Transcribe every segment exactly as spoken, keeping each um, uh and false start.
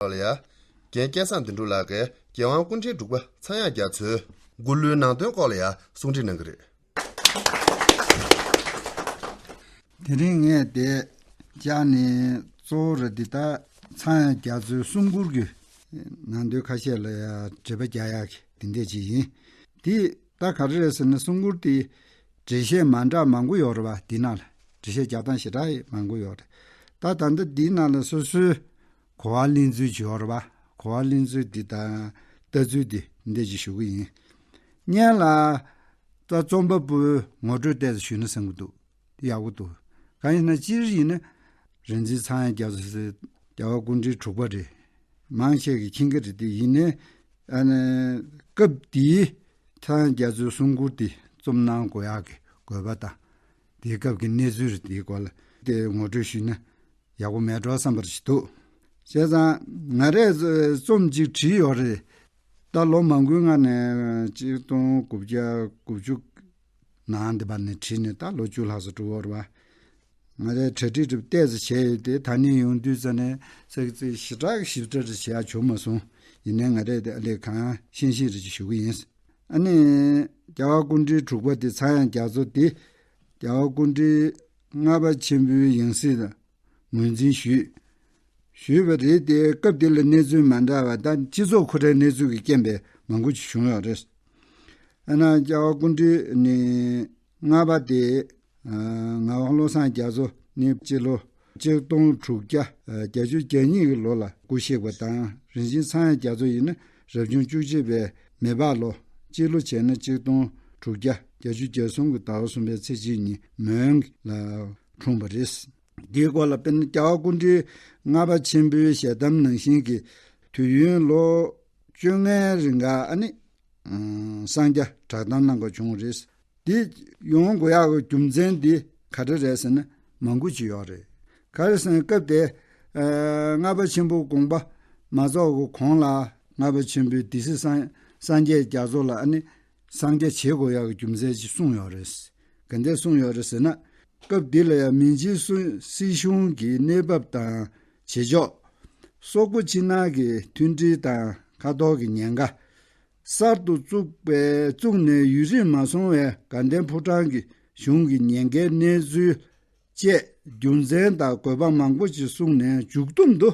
ལ་ཡ། རྒན་སྐལ་བཟང་དོན་གྲུབ་ལགས་ཀྱིས་རྒྱལ་དབང་སྐུ་ཕྲེང་དྲུག་པ་ཚངས་དབྱངས་རྒྱ་མཚོའི་མགུར་གླུའི་ནང་དོན་སྐོར་ལ་ཡ་གསུང་འཕྲིན་གནང་གི་རེད། དེ་རིང་ངས་དེ་བཅར་ནས་གཙོ་བོ་ར་འདི་ད་ཚངས་དབྱངས་རྒྱ་མཚོའི་གསུང་མགུར་གྱི་ནང་དོན་ཁ་ཤས་ལ་ཡ་འགྲེལ་པ་རྒྱག་ཡག་གི་དེ་འདྲས་ཅིག་ཡིན། དེ་ད་ག་རེ་རེད་ཟེར་ན་གསུང་མགུར་དེ་འགྲེལ་བཤད་མ་འདྲ་མང་པོ་ཡོད་རེད་བ། འདི་ནང་ལ་འགྲེལ་བཤད་རྒྱག་སྟངས་ཞེ་དྲག་མང་པོ་ཡོད་རེད། ད་ད་ལྟ་འདིའི་ནང་ལ་སོ་སོའི་གོ་བ་ལེན་ཚུལ་ཅིག་ཡོད་རེད་བ། གོ་བ་ལེན་ཚུལ་འདི་དང་ལྟ་ཚུལ་འདི་འདི་ཅིག་ཞུ་གི་ཡིན། སྔོན་ལ་ད་རྩོམ་པ་པོའི་ངོ་སྤྲོད་ཏོག་ཙམ་ཞུས་ན་བསམ་གྱི་འདུག། དེ་ཡག་པོ་འདུག། གང་ཡིན་ན་སྤྱིར་ཡིན་ན་རིག་འཛིན་ཚངས་དབྱངས་རྒྱ་མཚོ་ཟེར་རྒྱལ་བ་སྐུ་ཕྲེང་དྲུག་པ་རེད། མང་ཆེ་གིས་མཁྱེན་གྱི་རེད། དེ་ཡིན་ནའི་ཨ་ནི་སྐབས་དེའི་ཚངས་དབྱངས་རྒྱ་མཚོའི་གསུང་མགུར་དེ་རྩོམ་གནང་དགོས་ཡག་གི་དགོས་པ་དང་། དེའི་སྐབས་ཀྱི་གནས་ཚུལ་རེད། དེའི་སྐོར་ལ་དེ་ངོ་སྤྲོད་ཞུས་ན་ཡག་པོ་མེད་འགྲོ་བསམ་པར་ཞིག་འདུག། བྱས་ཙང་ང་རས་རྩོམ་གཅིག་བྲིས་ཡོད་རེད། ད་ལོ་མང་པོའི་སྔ་ནས་གཅིག་སྟོང་དགུ་བརྒྱ་དགུ་བཅུ་ནང་དེ་བར་ནས་བྲིས་ནས་ད་ལོ་བཅུ་ལྷག་ཙམ་འགྲོ་གི་ཡོད་རེད་བ། ང་རས་གྲ་སྒྲིག་རེ་ཏོག་ཙམ་བྱས་ཡོད་དེ། ད་ནི་ཡོང་དུས་ཙ་ནས་ཙིག་ཙིག་ཞེ་དྲག་ཞིབ་ཕྲ་རེ་བྱེད་ཡག་བྱུང་མ་སོང་། ཡིན་ནའི་ང་རས་དེ་ཨ་ལས་གང་ཤེས་ཤེས་རེ་ཅིག་ཞུ་གི་ཡིན། ཨ་ནི་རྒྱལ་བ་སྐུ་ཕྲེང་དྲུག་པ་དེ་ཚངས་དབྱངས་རྒྱ་མཚོ་དེ་རྒྱལ་བ་སྐུ་ཕྲེང་ལྔ་པ་ཆེན་པོའི་ཡང་སྲིད་ལ་ངོས་འཛིན་ཞུས། ཞུས་པ་རེད་དེ། སྐབས་དེ་ལ་གནས་ཚུལ་མ་འདྲ་བ་དང་སྤྱི་ཚོགས་ཁོ་རའི་གནས་ཚུལ་གྱི་རྐྱེན་པས་མང་པོ་ཅིག་བྱུང་ཡོད་རེད། ཨ་ན་རྒྱལ་བ་སྐུ་ཕྲེང་ནི་ལྔ་པ་དེ་ཨ་ངག་དབང་བློ་བཟང་རྒྱ་མཚོ་ནི་སྤྱི་ལོ་གཅིག་སྟོང་དྲུག་བརྒྱ་བརྒྱད་ཅུ་གྱ་གཉིས་ཀྱི་ལོ་ལ་སྐུ་གཤེགས་པ་དང་། རིག་འཛིན་ཚངས་དབྱངས་རྒྱ་མཚོ་ཡིན་ན་རབ་བྱུང་བཅུ་གཅིག་པའི་མེ་ཕག་ལོ། སྤྱི་ལོ་བྱས་ན་གཅིག་སྟོང་དྲུག་བརྒྱ་བརྒྱད་ཅུ་གྱ་གསུམ་གྱི་ཟླ་བ་གསུམ་པའི་ཚེས་གཅིག་ཉིན་མོན་ལ་འཁྲུངས་པ་རེད། འདིའི་སྐོར་ལ་དཔེར་ན་རྒྱལ་བ་སྐུ་ཕྲེང་ལྔ་པ་ཆེན་པོའི་ཞལ་གདམས་ནང་བཞིན་གྱི་དུས་ཡུན་ལོ་བཅོ་ལྔའི་རིང་ག་ཨ་ནི་ཨ་སངས་རྒྱས་གྲགས་བདམས་གནང་དགོས་བྱུང་བ་རེད། འདི་ཡོང་དགོས་ཡག་གི་རྒྱུ་མཚན་འདི་ག་རེ་རེད་ཟེར་ན་མང་པོ་ཅིག་ཡོད་རེད། ག་རེ་ཟེར་ན་སྐབས་དེ་ཨ་ལྔ་པ་ཆེན་པོའི་དགོངས་པ་མ་རྫོགས་ཀྱི་གོང་ལ་ལྔ་པ་ཆེན་པོའི་སྡེ་སྲིད་སངས་སངས་རྒྱས་རྒྱ་མཚོ་ལ་ཨ་ནི་སངས་རྒྱས་བྱེད་དགོས་ཡག་གི་རྒྱུ་མཚན་ཅིག་གསུངས་ཡོད་རེད། ག་འདྲས་གསུངས་ཡོད་རེད་ཟེར་ན། སྐབས་འདི་ལ་ཡང་མིང་ཆེན་སྲིད་གཞུང་གི་གནས་བབ་དང་བྱེད་ཕྱོགས། སོག་པོ་ཕྱི་ནང་གི་མཐུན་སྒྲིལ་དང་མཁའ་ཐོག་གི་ཉེན་ཁ། གསར་དུ་བཙུགས་པའི་བཙུགས་ནས་ཡུན་རིང་མ་སོང་བའི་དགའ་ལྡན་ཕོ་བྲང་གི་གཞུང་གི་ཉེན་ཁའི་གནས་ཚུལ་བཅས་རྒྱུ་མཚན་དང་དགོས་པ་མང་པོ་ཞིག་གསུངས་ནས་མཇུག་བསྡོམས་དུ།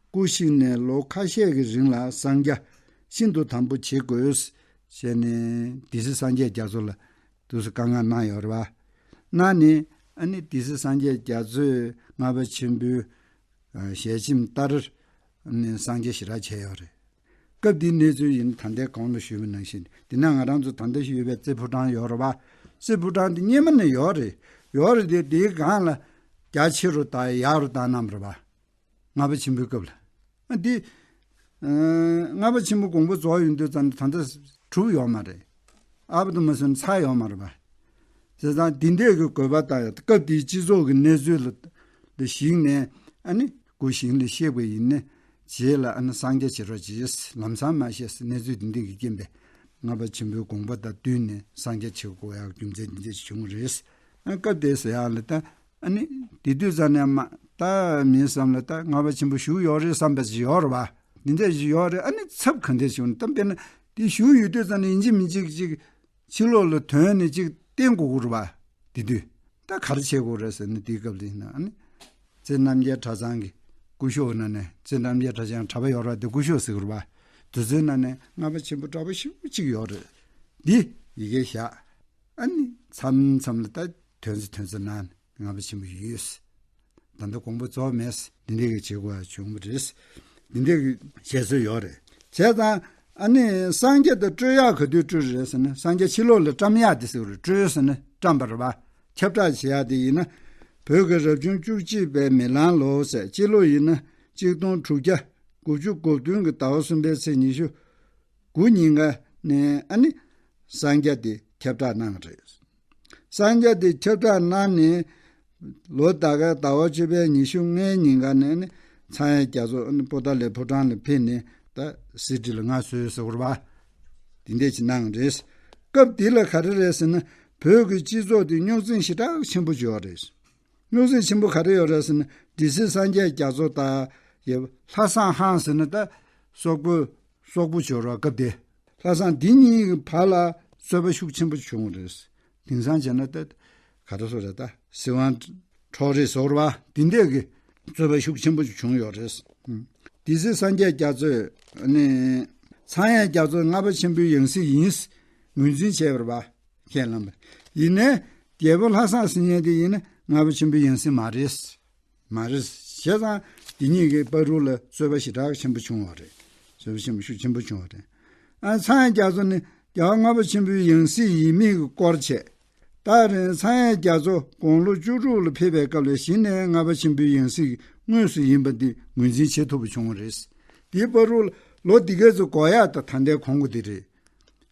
སྐུ་གཤེགས་ནས་ལོ་ཁ་ཤས་ཀྱི་རིང་ལ་སངས་རྒྱས་ཤིན་ཏུ་དམ་པོ་བྱེད་དགོས་ཟེར་ནས་སྡེ་སྲིད་སངས་རྒྱས་རྒྱ་མཚོ་ལ་དུས་སུ་བཀའ་མངགས་གནང་ཡོད་རེད་བ། གནང་ནས་ཨ་ནི་སྡེ་སྲིད་སངས་རྒྱས་རྒྱ་མཚོས་ལྔ་པ་ཆེན་པོའི་ཨ་ཞལ་ཆེམས་ལྟར་ཨ་ནི་སངས་རྒྱས་ཞེ་དྲག་བྱས་ཡོད་རེད། སྐབས་འདིའི་གནས་ཚུལ་ཡིན་ད་ལྟའི་གོང་ལ་ཞུས་པ་ནང་བཞིན། དེ་ན་ང་རང་ཚོ་ད་ལྟ་ཞུས་པའི་རྩེ་ཕོ་བྲང་ཡོད་རེད་བ། རྩེ་ཕོ་བྲང་དེ་སྔོན་མ་ནས་ཡོད་རེད། ཡོད་རེད་དེ། དེའི་སྒང་ལ་རྒྱ་ཆེ་རུ་དང་ཡག་རུ་བཏང་གནང་རེད་བ། ལྔ་པ་ཆེན་པོའི་སྐབས་ལ། ཨ་འདི་ཨ་ལྔ་པ་ཆེན་པོ་དགོངས་པ་རྫོགས་ཡོང་དུས་ཙམ་ད་ལྟ་གྲུབ་ཡོད་མ་རེད། ཨ་བ་དུ་མ་སོན་ཚར་ཡོད་མ་རེད་པ། བྱས་ཙང་འདི་འདྲས་ཀྱི་དགོས་པ་དང་སྐབས་དེའི་སྤྱི་ཚོགས་ཀྱི་གནས་ཚུལ་ལ་ལ་གཞིགས་ནས་ཨ་ནི་སྐུ་ཞིང་ལ་གཤེགས་པ་ཡིན་ན་རྗེས་ལ་ཨ་ནི་སངས་རྒྱས་བྱེད་རོགས་གྱིས་ལམ་སང་མ་བཤད་གནས་ཚུལ་འདི་འདྲས་ཀྱི་རྐྱེན་པས་ལྔ་པ་ཆེན་པོའི་དགོངས་པ་དང་བསྟུན་ནས་སངས་རྒྱས་བྱེད་དགོས་ཡག་རྒྱུ་མཚན་འདི་འདྲས་བྱུང་རེད། ཨ་སྐབས་དེ་ཟེར་ཡག་ལ་ད། ཨ་ནི་དེ་དུས་ཙམ་ནས་མ་ད་མིན་བསམ་ལ་ད་ལྔ་པ་ཆེན་པོ་བཞུགས་ཡོད་རེད་བསམ་པ་ཞིག་ཡོད་རེད་བ། འདི་འདྲ་ཞིག་ཡོད་རེད། ཨ་ནི་ཚབ་ག་འདྲ་བྱུང་ད་དཔེར་ན་དེ་བཞུགས་ཡོད་དུས་ཙམ་ནས་ཡིན་གཅིག་མིན་གཅིག་ཅིག་ཕྱི་ལོགས་ལ་ཐོན་ནས་ཅིག་བསྟན་དགོས་ཀྱི་རེད་བ། དེ་དུས་ད་ག་རེ་བྱེད་དགོས་རེད་ཟེར་ན། དེའི་སྐབས་དེ་ཡིན་ན་ཨ་ནི་རྩེ་རྣམ་རྒྱལ་གྲྭ་ཚང་གི་སྐུ་ཞབས་ནང་ནས། རྩེ་རྣམ་རྒྱལ་གྲྭ་ཚང་གྲྭ་པ་ཡོད་རེད་བ། དེ་སྐུ་ཞབས་ཟེར་གྱི་རེད་བ། དེ་ཚོའི་ནང་ནས་ལྔ་པ་ཆེན་པོ་གྲྭ་པ་ཞེ་པོ་ཅིག་ཡོད་རེད། འདི་ཡི་གེ་བཞག་ཨ་ནི་མཚམས་མཚམས་ལ་ད་ཐོན་ཚེ་ཐོན་ཚེ་ནང་ལྔ་པ་ཆེན་པོ་ཡོད། ད་ལྟ་དགོངས་པ་རྫོགས་མེད། འདི་འདྲའི་གི་བྱེད་དགོས་བྱུང་བ་རེད། འདི་འདྲའི་གི་བྱེད་སྲོལ་ཡོད་རེད། བྱས་ཙང་ཨ་ནི་སངས་རྒྱས་དང་སྤྲོད་ཡག་ག་དུས་སྤྲོད་རེད་ཟེར་ན། སངས་རྒྱས་ཕྱི་ལོགས་ལ་བཀྲམ་ཡག་དེ་ཟེར་བ་རེད། སྤྲོད་ཟེར་ན་བཀྲམ་པ་རེད་བ། ཁྱབ་བསྒྲགས་བྱེད་ཡག་དེ་ཡིན་ན། བོད་ཀྱི་རབ་བྱུང་བཅུ་གཅིག་པའི་མེ་གླང་ལོ་ཟེར། སྤྱི་ལོ་ཡིན་ན་གཅིག་སྟོང་དྲུག་བརྒྱ་དགུ་བཅུ་གོ་བདུན་གྱི་ཟླ་བ་གསུམ་པའི་ཚེས་ཉི་ཤུ་དགུ་ཉིན་ཀ་ནས་ཨ་ནི་སངས་རྒྱས་དེ་ཁྱབ་བསྒྲགས་གནང་བ་རེད། སངས་རྒྱས་དེ་ཁྱབ་བསྒྲགས་གནང་ནས་ལོ་ཟླ་བའི་ཟླ་བ་བཅུ་པའི་ཉི་ཤུ་ལྔའི་ཉིན་ཀ་ནས་ཨ་ནི་ཚངས་དབྱངས་རྒྱ་མཚོ་ཨ་ནི་པོ་ཏཱ་ལའི་ཕོ་བྲང་ལ་ཕེབས་ནས་ད་གསེར་ཁྲི་ལ་མངའ་གསོལ་ཟེར་བ་རེད་བ། དེ་འདྲས་ཅིག་གནང་བ་རེད། སྐབས་དེ་ལ་ག་རེ་རེད་ཟེར་ན། བོད་ཀྱི་སྤྱི་ཚོགས་དེ་རྙོག་འཛིང་ཞེ་དྲག་ཆེན་པོ་ཅིག་ཡོད་རེད། རྙོག་འཛིང་ཆེན་པོ་ག་རེ་ཡོད་རེད་ཟེར་ན། སྡེ་སྲིད་སངས་རྒྱས་རྒྱ་མཚོ་དང་ ཡ། ལྷ་བསངས་ཧང་ཟེར་ན་ད་སོག་པོ་སོག་པོ་སྦྱོར་བ་སྐབས་དེ། ལྷ་བསངས་འདི་གཉིས་ཀྱི་བར་ལ་རྩོད་པ་ཤུགས་ཆེན་པོ་བྱུང་བ་རེད། དེང་སང་བྱས་ན་ད་ག་རེ་ཟེར་རེད། ད་སྲིད་དབང་འཕྲོག་རེས་ཟེར་བ་འདི་འདྲས་ཀྱི་རྩོད་པ་ཤུགས་ཆེན་པོ་བྱུང་ཡོད་རེད། ཨུམ། དེ་ཚེ་སངས་རྒྱས་རྒྱ་མཚོས་ནི་ཚངས་དབྱངས་རྒྱ་མཚོ་ལྔ་པ་ཆེན་པོའི་ཡང་སྲིད་ཡིན་ངོས་འཛིན་བྱས་པ་རེད་པ། ཁས་བླངས་པ། ཡིན་ནའི་རྒྱལ་པོ་ལྷ་བསངས་ཟེར་མཁན་དེ་ཡིན་ན་ལྔ་པ་ཆེན་པོའི་ཡང་སྲིད་མ་རེད། མ་རེད། བྱས་ཙང་འདི་གཉིས་ཀྱི་བར་དུ་ལ་རྩོད་པ་ཞེ་དྲག་ཆེན་པོ་བྱུང་བ་རེད། རྩོད་པ་ཆེན་པོ་ཤུགས་ཆེན་པོ་བྱུང་བ་རེད། ཨ། ཚངས་དབྱངས་རྒྱ་མཚོ་ནི་རྒྱལ་བ་ལྔ་པ་ཆེན་པོའི་ཡང་སྲིད་ཡིན་མིན་གྱི་སྐོར་བྱས། ད་རེས་ཚངས་དབྱངས་རྒྱ་མཚོ་དགུང་ལོ་བཅུ་དྲུག་ལ་ཕེབས་པའི་སྐབས་ལ་གཞི་ནས་ལྔ་པ་ཆེན་པོའི་ཡང་སྲིད་དངོས་སུ་ཡིན་པ་འདི་ངོས་འཛིན་བྱེད་ཐུབ་པ་བྱུང་བ་རེད། དེའི་བར་དུ་ལོ་འདི་ག་ཚོད་འགོར་ཡག་ད་ད་ལྟའི་གོང་གི་དེ་རེད།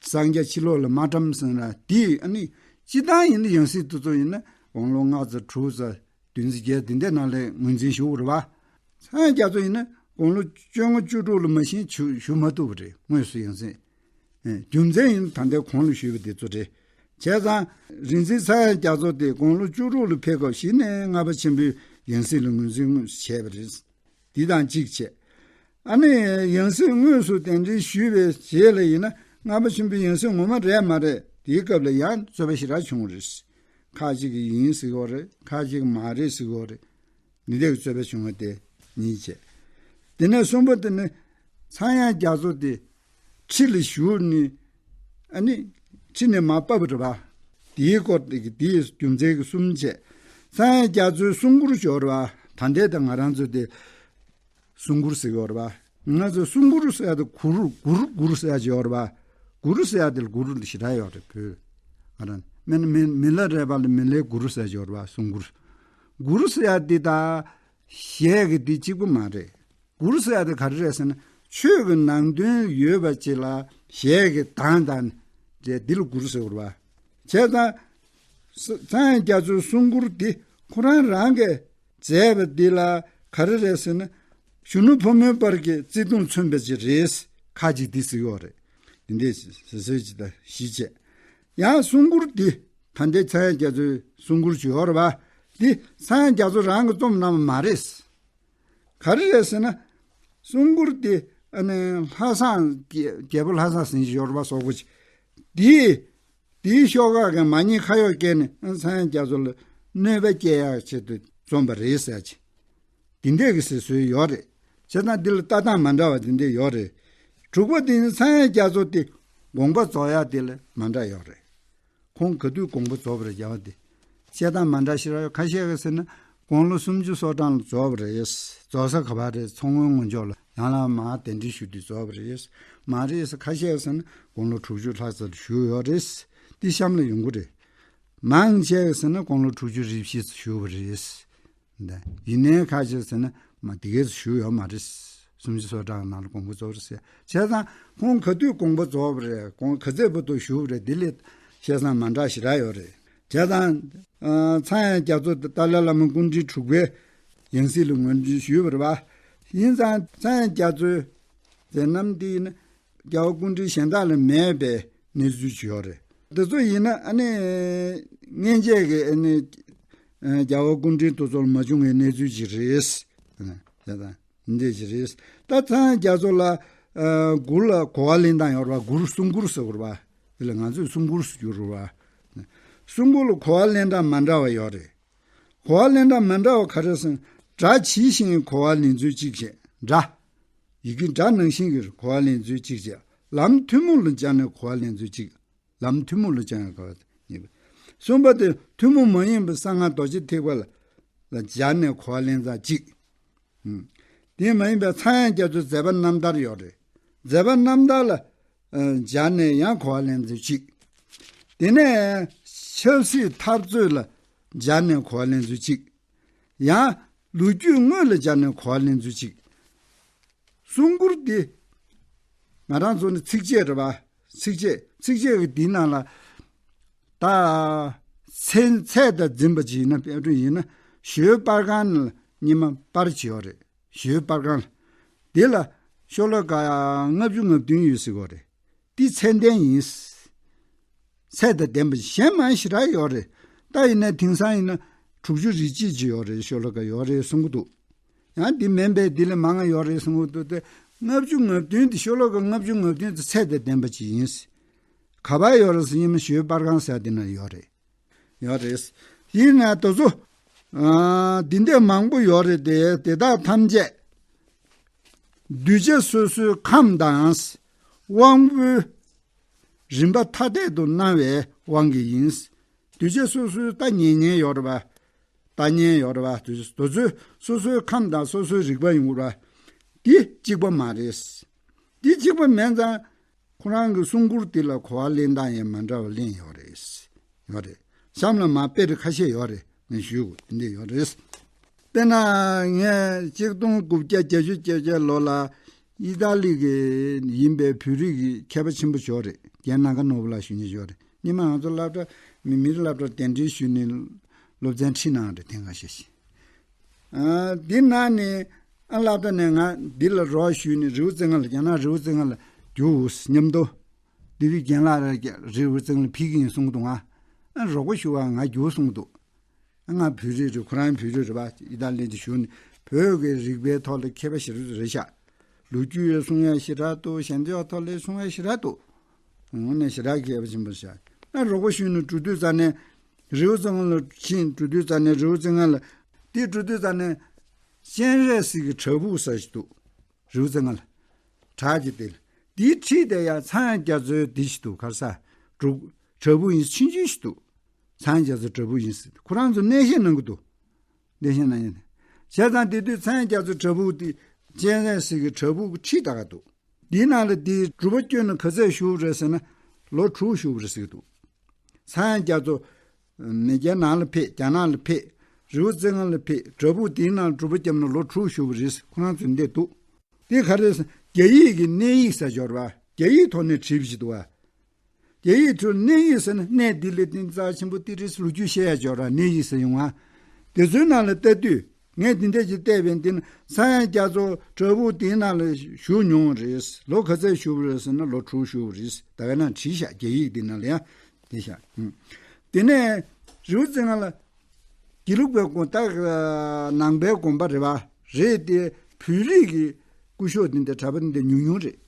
སངས་རྒྱས་ཕྱི་ལོགས་ལ་མ་བཀྲམ་ཟེར་ན་དེ་ཨ་ནི་སྤྱིར་བཏང་ཡིན་ན་ཡང་སྲིད་དེ་ཚོ་ཡིན་ན་དགུང་ལོ་ལྔ་ཙམ་དྲུག་ཙམ་བདུན་ཙམ་བརྒྱད་དེ་འདྲའི་ནང་ལ་ངོས་འཛིན་ཞུ་དགོས་རེད་པ། ཚངས་དབྱངས་རྒྱ་མཚོ་ཡིན་ན་དགུང་ལོ་བཅོ་ལྔ་བཅུ་དྲུག་ལ་མ་གཞི་ཞུ་ཞུ་མ་ཐུབ་པ་རེད། དངོས་སུ་ཡང་སྲིད། ཨེ། རྒྱུ་མཚན་ཡིན་ན་ད་ལྟའི་གོང་ལ་ཞུས་པ་དེ་ཚོ་རེད། བྱས་ཙང་རིག་འཛིན་ཚངས་དབྱངས་རྒྱ་མཚོ་དེ་དགུང་ལོ་བཅུ་དྲུག་ལ་ཕེབས་སྐབས་གཞི་ནས་ལྔ་པ་ཆེན་པོའི་ཡང་སྲིད་ལ་ངོས་འཛིན་དངོས་སུ་བྱས་པ་རེད། འདི་དང་གཅིག་བྱས། ཨ་ནི་ཡང་སྲིད་དངོས་སུ་གདན་འདྲེན་ཞུས་པའི་རྗེས་ལ་ཡིན་ན་ལྔ་པ་ཆེན་པོའི་ཡང་སྲིད་ངོ་མ་རེད་མ་རེད། དེའི་སྐབས་ལ་ཡང་རྩོད་པ་ཞེ་དྲག་བྱུང་བ་རེད། ཁ་ཅིག་གིས་ཡིན་ཟེར་གྱི་ཡོད་རེད། ཁ་ཅིག་གིས་མ་རེད་ཟེར་གྱི་ཡོད་རེད། འདི་འདྲའི་རྩོད་པ་བྱུང་བ་དེ་གཉིས་བྱས། དེ་ནས་གསུམ་པ་དེ་ནི་ཚངས་དབྱངས་རྒྱ་མཚོ་དེ་ཁྲི་ལ་བཞུགས་ནས། ཨ་ནི་ཁྲི་ནས་མར་བབས་པ་རེད་པ། དེའི་སྐོར་དེ་གི་དེའི་རྒྱུ་མཚན་གྱི་གསུམ་བྱས། ཚངས་དབྱངས་རྒྱ་མཚོའི་གསུང་མགུར་ཅིག་ཡོད་རེད་པ། ད་ལྟའི་ད་ང་རང་ཚོ་དེ་གསུང་མགུར་ཟེར་གྱི་ཡོད་རེད་པ། ང་ཚོ་གསུང་མགུར་ཟེར་ཡག་དེ་མགུར་མགུར་མགུར་ཟེར་ཡག་ཅིག་ཡོད་རེད་པ། མགུར་ཟེར་ཡག་དེ་ལ་མགུར་ཞེ་དྲག་ཡོད་རེད། བོད་ང་རང་མི་མི་མི་ལ་རས་པ་ལ་མི་ལའི་མགུར་ཟེར་ཡག་ཅིག་ཡོད་རེད་པ། གསུང་མགུར། མགུར་ཟེར་ཡག་དེ་དང་གཞས་ཀྱི་དེ་གཅིག་པ་མ་རེད། མགུར་ཟེར་ཡག་དེ་ག་རེ་རེད་ཟེར་ན། ཆོས་ཀྱི་ནང་དོན་ཡོད་པ་ཅིག་ལ་གཞས་ཀྱི་གདངས་དང་འདྲ་འདི་ལ་མགུར་ཟེར་བ་རེད་པ། བྱས་ཙང་། ཚངས་དབྱངས་རྒྱ་མཚོའི་གསུང་མགུར་འདི་ཁོ་རང་རང་གིས་མཛད་པ་འདི་ལ་ག་རེ་རེད་ཟེར་ན། གཞོན་ནུ་ཕོ་མོའི་བར་གྱི་བརྩེ་དུང་མཚོན་པ་ཅིག་རེད། ཁ་ཅིག་འདི་ཟེར་གྱི་ཡོད་རེད། འདི་འདྲའི་ཟེར་སྲོལ་ཅིག་དང་གཞི་བྱས། ཡང་གསུང་མགུར་འདི་ད་ལྟའི་ཚངས་དབྱངས་རྒྱ་མཚོའི་གསུང་མགུར་ཅིག་ཡོད་རེད་པ། འདི་ཚངས་དབྱངས་རྒྱ་མཚོ་རང་གིས་རྩོམ་གནང་བ་མ་རེད། ག་རེ་རེད་ཟེར་ན། གསུང་མགུར་དེ་ཨ་ནི་ལྷ་བསངས་རྒྱལ་རྒྱལ་པོ་ལྷ་བསངས་ཟེར་མཁན་ཞིག་ཡོད་རེད་པ། སོག་པོ་ཅིག་དེས་དེའི་ཤོག་ཁག་གི་མ་ཉེས་ཁ་གཡོག་བཀལ་ནས་ཨ་ཚངས་དབྱངས་རྒྱ་མཚོ་ལ་གནོད་པ་སྐྱེལ་ཡག་ཆེད་དུ་རྩོམ་པ་རེད་ཟེར་ཅིག་དེ་འདྲས་ཀྱི་ཟེར་སྲོལ་ཡོད་རེད། བྱས་ཙང་འདི་ལ་ལྟ་སྟངས་མ་འདྲ་བ་དེ་འདྲས་ཡོད་རེད། དྲུག་པ་དེ་ནི་ཚངས་དབྱངས་རྒྱ་མཚོ་དེ་དགོངས་པ་རྫོགས་ཡག་དེ་ལ་མ་འདྲ་ཡོད་རེད། ཁོང་ག་དུས་དགོངས་པ་རྫོགས་པ་རེད་རྒྱལ་བ་དེ། བཤད་སྟངས་མ་འདྲ་ཞིག་རག་ཡོད། ཁ་ཤས་ཀྱིས་ཟེར་ན་དགུང་ལོ་སུམ་ཅུ་སོ་གྲངས་ལ་རྫོགས་པ་རེད། རྫོགས་ས་ག་པར་རེད། མཚོ་སྔོན་ངོས་ཕྱོགས་ལ་ཡང་ལ་མར་གདན་འདྲེན་ཞུས་དུས་རྫོགས་པ་རེད། མ་རེད་ཟེར། ཁ་ཤས་ཀྱིས་ཟེར་ན་དགུང་ལོ་དྲུག་ཅུ་ལྷག་ཙམ་ལ་བཞུགས་ཡོད་རེད། འདི་གཤམ་ལ་ཡོང་གི་རེད། མང་ཆེ་བས་ཟེར་ན་དགུང་ལོ་དྲུག་ཅུ་རེ་བཞི་ཙམ་བཞུགས་པ་རེད། འདི་ཡིན་ནའི་ཁ་ཤས་ཟེར་ན་མ་དེ་གས་བཞུགས་ཡོད་མ་རེད། སུམ་ཅུ་སོ་གྲངས་ནང་ལ་དགོངས་པ་རྫོགས་རེད་ཟེར། བྱས་ཙང་ཁོང་ག་དུས་དགོངས་པ་རྫོགས་པ་རེད། ཁོང་ག་ཚོད་བར་དུ་བཞུགས་པ་རེད། འདི་ལ་བཤད་སྟངས་མ་འདྲ་ཞེ་དྲག་ཡོད་རེད། བྱས་ཙང་། ཨ། ཚངས་དབྱངས་རྒྱ་མཚོ་ཏཱ་ལའི་བླ་མ་སྐུ་ཕྲེང་དྲུག་པའི་ཡང་སྲིད་ལ་ངོས་འཛིན་ཞུས་པ་རེད་པ། ཡིན་ཙང་ཚངས་དབྱངས་རྒྱ་མཚོའི་མཛད་རྣམ་འདི་ཡིན་ན། རྒྱལ་བ་སྐུ་ཕྲེང་གཞན་དག་ལ་མེད་པའི་གནས་ཚུལ་ཅིག་ཡོད་རེད། འདི་ཚོ་ཡིན་ན་ཨ་ནི་སྔོན་ཆད་ཀྱི་ཨ་ནི་རྒྱལ་བ་སྐུ་ཕྲེང་དེ་ཚོ་ལ་མ་བྱུང་བའི་གནས་ཚུལ་ཅིག་རེད། ཨ། བྱས་ཙང་འདི་ཅིག་རེད། ད་ཚངས་དབྱངས་རྒྱ་མཚོ་ལ་ཨ་མགུར་ལ་གོ་བ་ལེན་སྟངས་ཡོད་རེད་པ། མགུར། གསུང་མགུར་ཟེར་གྱི་རེད་པ། དེ་ལ་ང་ཚོས་གསུང་མགུར་ཟེར་གྱི་རེད་པ། གསུང་མགུར་ལ་གོ་བ་ལེན་སྟངས་མ་འདྲ་བ་ཡོད་རེད། གོ་བ་ལེན་སྟངས་མ་འདྲ་བ་ག་རེ་ཟེར་ན། སྒྲ་ཇི་བཞིན་གོ་བ་ལེན་ཚུལ་གཅིག་བྱས། སྒྲ། ཡི་གེ་སྒྲ་ནང་བཞིན་གྱི་གོ་བ་ལེན་ཚུལ་གཅིག་བྱས། ལམ་ཐུན་མོང་ལ་སྦྱར་ནས་གོ་བ་ལེན་ཚུལ་གཅིག་ལམ་ཐུན་མོང་ལ་སྦྱར་ཡང་གོ་བ་ཡིན་པ། གསུམ་པ་དེ་ཐུན་མོང་མ་ཡིན་པའི་གསང་སྔགས་རྡོ་རྗེ་ཐེག་པ་ལ་ལ་སྦྱར་ནས་གོ་བ་ལེན་སྟངས་གཅིག་ཨུམ། དེ་མ་ཡིན་པའི་ཚངས་དབྱངས་རྒྱ་མཚོའི་མཛད་པ་རྣམ་ཐར་ཡོད་རེད། མཛད་པ་རྣམ་ཐར་ལ་ཨ་སྦྱར་ནས་ཡང་གོ་བ་ལེན་ཚུལ་གཅིག་དེ་ནས་ཆབ་སྲིད་འཐབ་རྩོད་ལ་སྦྱར་ནས་གོ་བ་ལེན་ཚུལ་གཅིག་ཡང་ལོ་རྒྱུས་དངོས་ལ་སྦྱར་ནས་གོ་བ་ལེན་ཚུལ་གཅིག་གསུང་མགུར་འདི་ང་རང་ཚོ་ནི་ཚིགས་བཅད་རེད་པ། ཚིགས་བཅད། ཚིགས་བཅད་ཀྱི་འདིའི་ནང་ལ་ད་ཚད་ཚད་དང་འཛིན་པ་ཅིག་ཡིན་ན། དཔེ་སྐྲུན་ཡིན་ན་ཞོལ་པར་ཁང་ལ་སྙེ་མ་པར་ཅིག་ཡོད་རེད། ཞོལ་པར་ཁང་ལ། འདི་ལ་ཤོ་ལོ་ཀ་ལྔ་བཅུ་ང་བདུན་ཡོད་ཟེར་གྱི་ཡོད་རེད། འདི་ཚད་ལྡན་ཡིན། ཚད་དང་ལྡན་པ་གཞན་མང་ཞེ་དྲག་ཡོད་རེད། ད་ཡིན་ན་དེང་སང་ཡིན་ན་དྲུག་ཅུ་རེ་གཅིག་ཅིག་ཡོད་རེད། ཤོ་ལོ་ཀ་ཡོད་རེད་གསུང་གི་འདུག་ཡང་འདི་མིན་པས་འདི་ལས་མང་ང་ཡོད་རེད་གསུང་གི་འདུག་སྟེ། ལྔ་བཅུ་ང་བདུན་དེ་ཤོ་ལོ་ཀ་ལྔ་བཅུ་ང་བདུན་དེ་ཚད་དང་ལྡན་པ་ཅིག་ཡིན། ག་པར་ཡོད་རེད་ཟེར་ན་ཞོལ་པར་ཁང་ཟེར་དེ་ན་ཡོད་རེད། ཡོད་རེད། ཡིན་ན་དེ་ཚོ་ཨ་འདི་འདྲ་མང་པོ་ཡོད་རེད་དེ། དེ་དག་ཐམས་ཅད་གདུལ་བྱ་སོ་སོའི་ཁམས་དང་དབང་པོའི་རིམ་པ་ཐ་དད་དུ་སྣང་བའི་དབང་གིས་ཡིན། གདུལ་བྱ་སོ་སོའི་ལྟ་ཉན་མཁན་ཡོད་རེད་པ། ལྟ་ཉན་ཡོད་རེད་པ། དེ་ཚོ་སོ་སོའི་ཁམས་དང་སོ་སོའི་རིག་པ་ཡོང་གི་རེད་པ། འདི་གཅིག་པ་མ་རེད། འདི་གཅིག་པ་མིན་ཙང་ཁོ་རང་གི་གསུང་མགུར་འདི་ལ་གོ་བ་ལེན་སྟངས་ཡང་མ་འདྲ་བ་ལེན་ཡོད་རེད། ཡོད་རེད། གཤམ་ལ་མ་དཔེ་རེ་ཁ་ཤས་ཡོད་རེད། ངས་ཞུ་དགོས་དེ་འདྲ་ཡོད་རེད། དཔེར་ན་ངས་གཅིག་སྟོང་དགུ་བརྒྱ་བརྒྱད་ཅུ་གྱ་བརྒྱད་ལོ་ལ་ཨི་ཏཱ་ལི་གི་ཡིན་པའི་བོད་རིགས་ཀྱི་མཁས་པ་ཆེན་པོ་ཞིག་ཡོད་རེད། རྒན་ནམ་མཁའ་ནོར་བུ་ལགས་ཞུ་མཁན་ཞིག་ཡོད་རེད། སྔོན་མ་ང་ཚོ་སློབ་གྲྭ་མི་མིའི་སློབ་གྲྭར་གདན་འདྲེན་ཞུས་ནས་སློབ་ཚན་ཁྲིད་གནང་རེད། ཐེངས་ཁ་ཤས་ཤིག་ཨ། འདི་ནང་ནས་ཨ་སློབ་གྲྭ་ནས་ང་འདི་ལ་རོགས་ཞུས་ནས་རི་བོ་རྩེ་ལྔ་ལ། རྒྱ་ནག་རི་བོ་རྩེ་ལྔ་ལ་རྒྱུགས་མཉམ་དུ། འདི་བའི་རྒན་ལགས་ར་རི་བོ་རྩེ་ལྔ་ལ་ཕེབས་ཀྱི་ཡིན་གསུང་གི་འདུག་ང་ཨ་རོགས་པ་ཞུ་བ་ང་རྒྱུགས་གསུང་གི་འདུག་ང་བོད་རིགས་རེད། ཁོ་རང་བོད་རིགས་རེད་པ། ཨི་ཏཱ་ལི་དུ་བཞུགས་ནས་བོད་ཀྱི་རིག་པའི་ཐོག་ལ་མཁས་པ་ཞེ་པོ་རེད་ཤག་ལོ་རྒྱུས་ཡང་གསུང་ཡ་ཞེ་དྲག་འདུག་ཞལ་འདོན་ཐོག་ལ་གསུང་ཡ་ཞེ་དྲག་འདུག་དངོས་གནས་ཞེ་དྲག་མཁས་པ་ཆེན་པོ་རེད་ཤག་ཨ་རོགས་པ་ཞུས་ནས་འགྲོ་དུས་ཙ་ནས་རི་བོ་རྩེ་ལྔ་ལ་ཕྱིན། འགྲོ་དུས་ཙ་ནས་རི་བོ་རྩེ་ལྔ་ལ། དེ་འགྲོ་དུས་ཙ་ནས་སྤྱན་རས་གཟིགས་ཀྱི་བྲག་ཕུག་ཟེར་ཞིག་འདུག་རི་བོ་རྩེ་ལྔ་ལ། བྲག་གི་དེ་ལ། དེའི་འཁྲིས་དེ་ཡང་ཚངས་དབྱངས་རྒྱ་མཚོའི་དེ་ཞིག་འདུག་ག་རེ་ཟེར། བྲག་ཕུག་ཡིན་ཆུང་ཆུང་ཞིག་འདུག་ཚངས་དབྱངས་རྒྱ་མཚོའི་བྲག་ཕུག་ཡིན་ཟེར། ཁོ་རང་ཚོ་གནས་བཤད་གནང་གི་འདུག་གནས་བཤད་གནང་ཡིན། བྱས་ཙང་དེ་དུས་ཚངས་དབྱངས་རྒྱ་མཚོའི་བྲག་ཕུག་དེ་སྤྱན་རས་གཟིགས་ཀྱི་བྲག་ཕུག་གི་འཁྲིས་ད་ག་འདུག་དེའི་ནང་ལ་དེའི་སྒྲུབ་པ་བསྐྱོན་ནས་ག་ཚོད་བཞུགས་པ་རེད་ཟེར་ན་ལོ་དྲུག་བཞུགས་པ་རེད་ཟེར་གྱི་འདུག་ཚངས་དབྱངས་རྒྱ་མཚོ་མེས་རྒྱལ་ནང་ལ་ཕེབས། རྒྱ་ནག་ལ་ཕེབས། རི་བོ་རྩེ་ལྔ་ལ་ཕེབས། བྲག་ཕུག་དེའི་ནང་སྒྲུབ་པ་བརྒྱབ་ན་ལོ་དྲུག་བཞུགས་པ་རེད། ཁོ་རང་ཚོས་འདི་འདུག་དེ་ག་རེ་ཟེར། རྒྱ་ཡིག་གི་གནས་ཡིག་ཟེར་ཡོད་རེད་པ། རྒྱ་ཡིག་ཐོག་ནས་བྲིས་པ་ཞིག་འདུག་པ། རྒྱ་ཡིག་ཐོག་གནས་ཡིག་ཟེར་ན་གནས་འདི་ལས་གཏིང་རྩ་ཆེན་པོ་ཏི་རིས་ལོ་རྒྱུས་བཤད་ཡ་ཅོག་ར་གནས་ཡིག་ཟེར་ཡོང་ང་། དེ་ཚོའི་ནང་ལ་ལྟ་དུས་ངས་འདི་འདྲ་ཞིག་བལྟས་པས། འདི་ན་ཚངས་དབྱངས་རྒྱ་མཚོ་བྲག་ཕུག་དེའི་ནང་ལ་བཞུགས་མྱོང་རེད། ལོ་ག་ཚོད་བཞུགས་པ་རེད་ཟེར་ན་ལོ་དྲུག་བཞུགས་པ་རེད། ད་ག་ན་བྲིས་ཤག་རྒྱ་ཡིག་འདི་ནང་ལ་ཡང་བྲིས་ཤག་དེ་ནས་རི་བོ་རྩེ་ལྔ་ལ་དགེ་ལུགས་པའི་དགོན། ད་ནང་པའི་དགོན་པ་རེད་པ། རེད་དེ་བོད་རིགས་ཀྱི་སྐུ་ཞབས་འདི་འདྲ་གྲྭ་པ་འདི་འདྲ་ཉུང་ཉུང་རེད།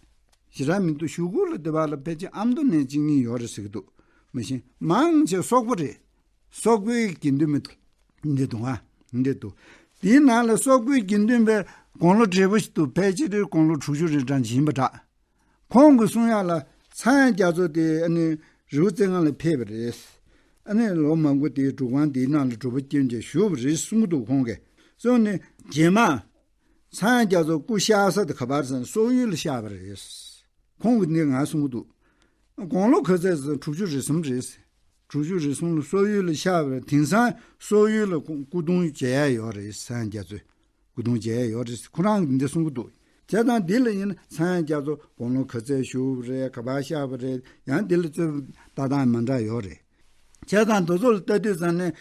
ཞེ་དྲག་མི་འདུག་གཞུག་གུ་ལ་སྡེ་བ་ལ་ཕལ་ཆེར་ཨ་མདོ་ནས་གཅིག་གཉིས་ཡོད་རེད་ཟེར་གྱི་འདུག་མ་གཞི་མང་ཆེ་སོག་པོ་རེད། སོག་པོའི་དགེ་འདུན་མི་འདུག་འདི་འདུག་ཨ། འདི་འདུག་དེའི་ནང་ལ་སོག་པོའི་དགེ་འདུན་པའི་དགུང་ལོ་བགྲེས་པོ་ཞིག་འདུག་ཕལ་ཆེར་དགུང་ལོ་དྲུག་ཅུ་རེ་གྲངས་ཡིན་པ་འདྲ། ཁོང་གིས་གསུང་ཡག་ལ་ཚངས་དབྱངས་རྒྱ་མཚོ་དེ་ཨ་ནི་རི་བོ་རྩེ་ལྔ་ལ་ཕེབས་པ་རེད། ཨ་ནི་ལོ་མང་པོ་དེའི་སྒྲུབ་ཁང་དེའི་ནང་ལ་སྒྲུབ་པ་སྐྱོན་བྱས་བཞུགས་པ་རེད་གསུང་གི་འདུག་ཁོང་གིས། སོང་ནས་རྗེས་མ་ཚངས་དབྱངས་རྒྱ་མཚོ་སྐུ་གཤེགས་ས་དེ་ག་པར་ཟེར་ན་སོག་ཡུལ་ལ་གཤེགས་པ་རེད། ཁོང་གིས་འདི་ང་གསུང་གི་འདུག་དགུང་ལོ་ག་ཚོད་ཟེར་ན་དྲུག་ཅུ་རེ་གསུམ་རེད། དྲུག་ཅུ་རེ་གསུམ་ལ་སོག་ཡུལ་ལ་གཤེགས་པ་རེད། དེང་སང་སོག་ཡུལ་ལ་སྐུ་སྐུ་གདུང་མཇལ་ཡ་ཡོད་རེད། ཚངས་དབྱངས་རྒྱ་མཚོའི་སྐུ་གདུང་མཇལ་ཡ་ཡོད་རེད། ཁོ་རང་གིས་འདི་གསུང་གི་འདུག་བྱས་ཙང་འདི་ལ་ཡིན་ན་ཚངས་དབྱངས་རྒྱ་མཚོ་དགུང་ལོ་ག་ཚོད་བཞུགས་པ་རེད། ག་པར་གཤེགས་པ་རེད། ཡང་འདི་ལ་རྩོད་པ་ཏག་ཏག་མ་འདྲ་ཡོད་རེད། བྱས་ཙང་འདི་ཚོ་ལ་ལྟ་དུས་ཙམ་ནས་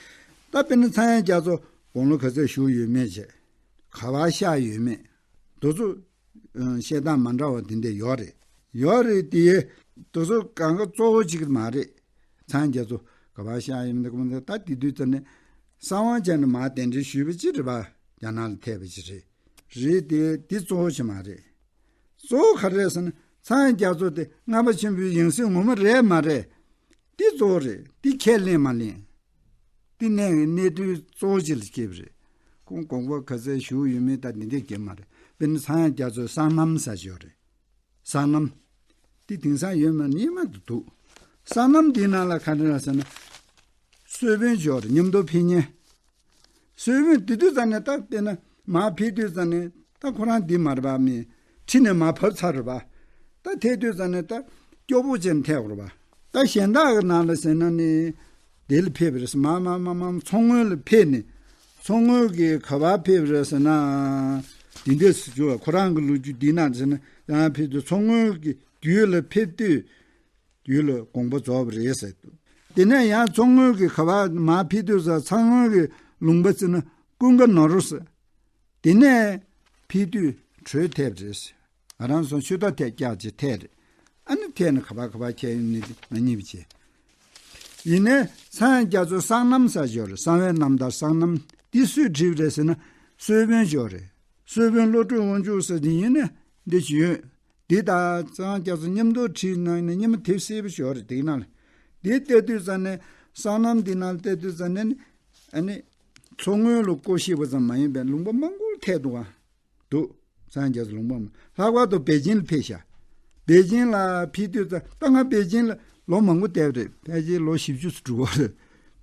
ད་དཔེར་ན་ཚངས་དབྱངས་རྒྱ་མཚོ་དགུང་ལོ་ག་ཚོད་བཞུགས་ཡོད་མེད་བྱས། ག་པར་གཤེགས་ཡོད་མེད། འདི་ཚོ་ཨ་བཤད་སྟངས་མ་འདྲ་བ་དེ་འདྲ་ཡོད་རེད། ཡོད་རེད་དེ། དེ་ཚོ་གང་ག་གཙོ་བོ་གཅིག་མ་རེད། ཚངས་དབྱངས་རྒྱ་མཚོ་ག་པར་གཤེགས་ཡིན་མིན་དེ་གོ་མ་ཐུབ། ད་དེ་དུས་ཙམ་ནས་གསང་བ་ཅན་དུ་མར་གདན་འདྲེན་ཞུས་པ་ཅིག་རེད་པ། རྒྱ་ནག་ལ་ཐེབས་པ་ཅིག་རེད། རེད་དེ་དེ་གཙོ་བོ་ཅིག་མ་རེད། གཙོ་བོ་ག་རེ་རེད་ཟེར་ན་ཚངས་དབྱངས་རྒྱ་མཚོ་དེ་སྔགས་པ་ཆེན་པོའི་ཡང་སྲིད་ངོ་མ་རེད་མ་རེད། འདི་གཙོ་བོ་རེད། འདི་ཁས་ལེན་མ་ལེན། འདི་གནས་ཀྱི་གནས་དུས་གཙོ་བོ་ཅིག་ལ་སྐྱེས་པ་རེད། ཁོང་དགོངས་པ་ག་ཚད་བཞུགས་ཡོད་མེད་ད་འདི་འདྲས་ཀྱི་མ་རེད། དཔེར་ན་ཚངས་དབྱངས་རྒྱ་མཚོའི་གསང་རྣམ་ཟེར་ཅིག་ཡོད་རེད། གསང་རྣམ། འདི་དེང་སང་ཡོད་མ་རེད། སྔོན་མ་དུ་འདུག་གསང་རྣམ་འདིའི་ནང་ལ་ག་རེ་རེད་ཟེར་ན། གསོལ་དཔོན་ཅིག་ཡོད་རེད། མཉམ་དུ་ཕེབས་མཁན། གསོལ་དཔོན་དེ་དུས་ཙམ་ནས་ད་དཔེར་ན་མར་ཕེབས་དུས་ཙམ་ནས་ད་ཁོ་རང་འདི་མ་རེད་པ། མི་ཁྲི་ནས་མར་བབས་ཚར་རེད་པ། ད་ཐད་དུས་ཙམ་ནས་ད་སྐྱོ་པོ་ཅན་ཐད་དགོས་རེད་པ། ད་གཞན་དག་གི་ནང་ལ་ཟེར་ན་ནི་དེ་ལ་ཕེབས་པ་རེད། མ་མ་མ་མ་མཚོ་སྔོན་ལ་ཕེབས་ནས་མཚོ་སྔོན་གྱི་ག་པར་ཕེབས་པ་རེད་ཟེར་ན། འདི་འདྲས་སུ་བྱུང་བ། ཁོ་རང་གི་ལོ་རྒྱུས་འདི་ནང་ཟེར་ན་ཡང་ཕེབས་དུས་མཚོ་སྔོན་གྱི་རྒྱུད་ལ་ཕེབས་དུས། རྒྱུད་ལ་དགོངས་པ་རྫོགས་པ་རེད་ཟེར་འདུག་དེ་ནས་ཡང་མཚོ་སྔོན་གྱི་ག་པར་མར་ཕེབས་དུས་ཙམ་མཚོ་སྔོན་གྱི་ལུང་པ་ཟེར་ན་ཀུན་དགའ་ནོར་བུ་ཟེར། དེ་ནས་ཕེབས་དུས་བྲོས་ཐེབས་རེད་ཟེར། ང་རང་ཚོ་ཆུ་རྟ་ཐད་རྒྱག་ཅིག་ཐད་རེད། ཨ་ནི་ཐད་ནས་ག་པར་ག་པར་ཁྱེར་ཡོང་ནི་དེ་ང་གཉིས་པ་བྱས། ཡིན་ནའི་ཚངས་དབྱངས་རྒྱ་མཚོའི་གསང་རྣམ་ཟེར་ཅིག་ཡོད་རེད། གསང་བའི་རྣམ་ཐར་གསང་རྣམ་འདི་སུས་བྲིས་པ་རེད་ཟེར་ན་གསོལ་དཔོན་ཅིག་ཡོད་རེད། གསོལ་དཔོན་བློ་གྲོས་དབང་ཕྱུག་ཟེར་དེ་ཡིན་ནས་འདི་ཞུས་ཡོད། འདི་དང་ཚངས་དབྱངས་རྒྱ་མཚོ་མཉམ་དུ་བྲིས་གནང་ནས་སྙེ་མ་དེབ་སེར་པོ་ཞིག་ཡོད་རེད། དེའི་ནང་ལ་འདི་བལྟས་དུས་ཙམ་ནས་སོ་ནམ་འདི་ནང་ལ་བལྟས་དུས་ཙམ་ནས་ཨ་ནི་མཚོ་སྔོན་ལ་བཀོད་ཤེས་པ་ཙམ་མ་ཡིན་པའི་ལུང་པ་མང་པོར་ཐེབས་འདུག་ག་འདུག་ཚངས་དབྱངས་རྒྱ་མཚོ་ལུང་པ་མང་། ལྷག་པར་དུ་པེ་ཅིན་ལ་ཕེབས་ཤག་པེ་ཅིན་ལ་ཕེབས་དུས་ཙམ་ད་ང་པེ་ཅིན་ལ་ལོ་མང་པོ་བསྡད་པ་རེད། ཕལ་ཆེར་ལོ་བཞི་བཅུ་ཙམ་འགྲོ་གི་རེད།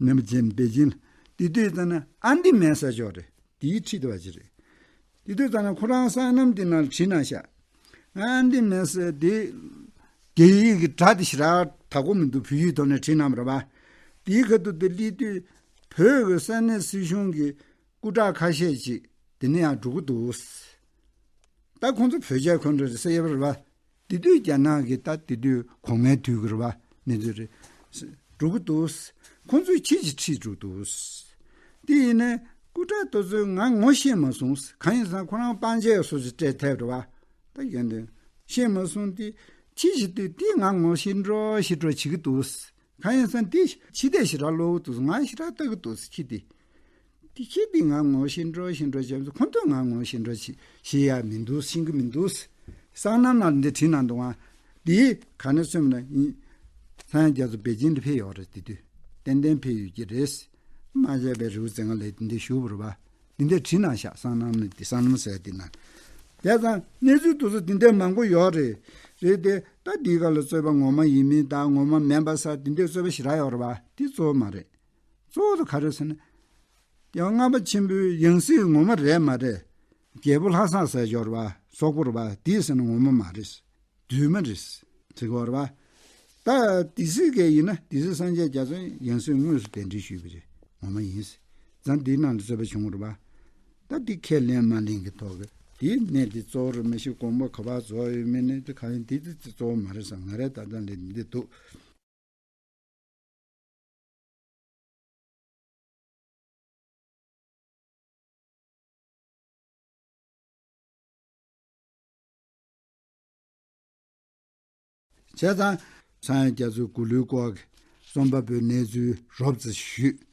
ནམ་རྒྱུན་པེ་ཅིན་ལ་དེ་དུས་ཙམ་ན་ཨན་ཏི་མན་ཟེར་ཅིག་ཡོད་རེད། དེའི་ཁྲིད་དེ་བ་ཅིག་རེད། དེ་དུས་ཙམ་ན་ཁོ་རང་སོ་ནམ་དེ་ནང་ལ་བྲིས་གནང་ཤག་ཨན་ཏི་མན་ཟེར་དེ་རྒྱ་ཡིག་གི་སྒྲ་དེ་ཞེ་དྲག་དག་པོ་མི་འདུག་བོད་ཡིག་ཐོག་ནས་བྲིས་གནང་བ་རེད་པ། དེའི་ཁ་ཐུག་དེ་སླེབས་དུས་བོད་ཀྱི་ས་གནས་སྲིད་གཞུང་གི་སྐུ་དྲག་ཁ་ཤས་ཅིག་དེ་ནས་ཡང་འགྲོ་གི་འདུག་ད་ཁོང་ཚོ་བོད་རྒྱ་ཁོ་འདྲ་རེད་ཟེར་ཡོད་པ་རེད་པ། དེ་དུས་རྒྱ་ནག་གི་ད་དེ་དུས་གོང་མའི་དུས་ཀྱི་རེད་པ། གནས་ཚུལ་རེད། འགྲོ་གི་འདུག་ཁོང་ཚོས་ཁྱི་ཅིག་ཁྲིད་འགྲོ་འདུག་དེ་ཡིན་ནའི་སྐུ་དྲག་དེ་ཚོས་ང་ངོ་ཤེས་མ་སོང་། གང་ཡིན་ཟེར་ན་ཁོ་རང་སྤང་བྱ་སོགས་ཀྱི་སྤྲད་ཐལ་རེད་པ། ད་ཡོན་ཏན་ཤེས་མ་སོང་། དེ་ཁྱི་ཞིག་དུས་དེ་ང་ངོ་ཤེས་འགྲོ་ཤེས་འགྲོ་བྱེད་ཀྱི་འདུག་གང་ཡིན་ཟེར་ན་དེ་ཕྱི་བལྟས་ཞེ་དྲག་ལོག་གི་འདུག་ང་ཞེ་དྲག་ལྟ་གི་འདུག་ཁྱི་དེ། དེ་ཁྱི་དེ་ང་ངོ་ཤེས་འགྲོ་ཤེས་འགྲོ་བྱས་ཁོ་ཚོས་ང་ངོ་ཤེས་འགྲོ་ཤེས་ཤེས་ཡ་མི་འདུག་ཤེས་ཀྱི་མི་འདུག་སོ་ནམ་ནང་འདི་བྲིས་གནང་འདུག་ཨང་། དེ་ག་ནས་སོང་ན་ཡིན། ཚངས་དབྱངས་རྒྱ་མཚོ་པེ་ཅིན་དུ་ཕེབས་ཡོད་རེད། དེ་དུས་ཏན་ཏན་ཕེབས་ཡོད་ཀྱི་རེད། མ་བྱས་པའི་རི་བོ་རྩེ་ལྔ་ལ་འདི་འདྲ་བཞུགས་པ་རེད་པ། འདི་འདྲ་བྲིས་གནང་ཤག་སོ་ནམ་ནི་དེ་སོ་ནམ་ཟེར་དེ་ན། དེ་ཙང་གནས་ཚུལ་དེ་ཚོ་དེ་འདྲ་མང་པོ་ཡོད་རེད། རེད་དེ་ད་འདི་ག་ལ་རྩོད་པ་ངོ་མ་ཡིན་མིན་དང་ངོ་མ་མིན་པ་ཟེར་དེ་འདྲའི་རྩོད་པ་ཞེ་དྲག་ཡོད་རེད་པ། དེ་གཙོ་བོ་མ་རེད། གཙོ་བོ་དེ་ག་རེ་ཟེར་ན། རྒྱལ་བ་ལྔ་པ་ཆེན་པོའི་ཡང་སྲིད་ངོ་མ་རེད་མ་རེད། རྒྱལ་པོ་ལྷ་བཟང་ཟེར་ཡོད་རེད་པ། སོག་པོ་རེད་པ། དེ་ཟེར་ན་ངོ་མ་མ་རེད། བདུད་མ་རེད། ཟེར་གྱི་ཡོད་རེད་པ། ད་སྡེ་སྲིད་ཀྱི་ཡིན་ན་སྡེ་སྲིད་སངས་རྒྱས་རྒྱ་མཚོ་ཡང་སྲིད་དངོས་སུ་གདན་འདྲེན་ཞུས་པ་རེད། ངོ་མ་ཡིན། ཙང་འདིའི་ནང་དུ་རྩོད་པ་བྱུང་བ་རེད་པ། ད་འདི་ཁས་ལེན་མ་ལེན་གྱི་ཐོག་གི་དེའི་གནད་དེ་གཙོ་བོ་རེད། མ་གཞི་དགོངས་པ་ག་པར་རྫོགས་ཡོད་མེད་ནི་དེ་ག་ཡིན་དེ་དེ་གཙོ་བོ་མ་རེད་བསམ། ང་རའི་ལྟ་སྟངས་ལ་འདི་འདྲ་འདུག་བྱས་ཙང་། ཚངས་དབྱངས་རྒྱ་མཚོའི་མགུར་གླུའི་སྐོར་གྱི་རྩོམ་པ་པོའི་གནས་ཚུལ་རོབ་ཙམ་ཞུས། རེད་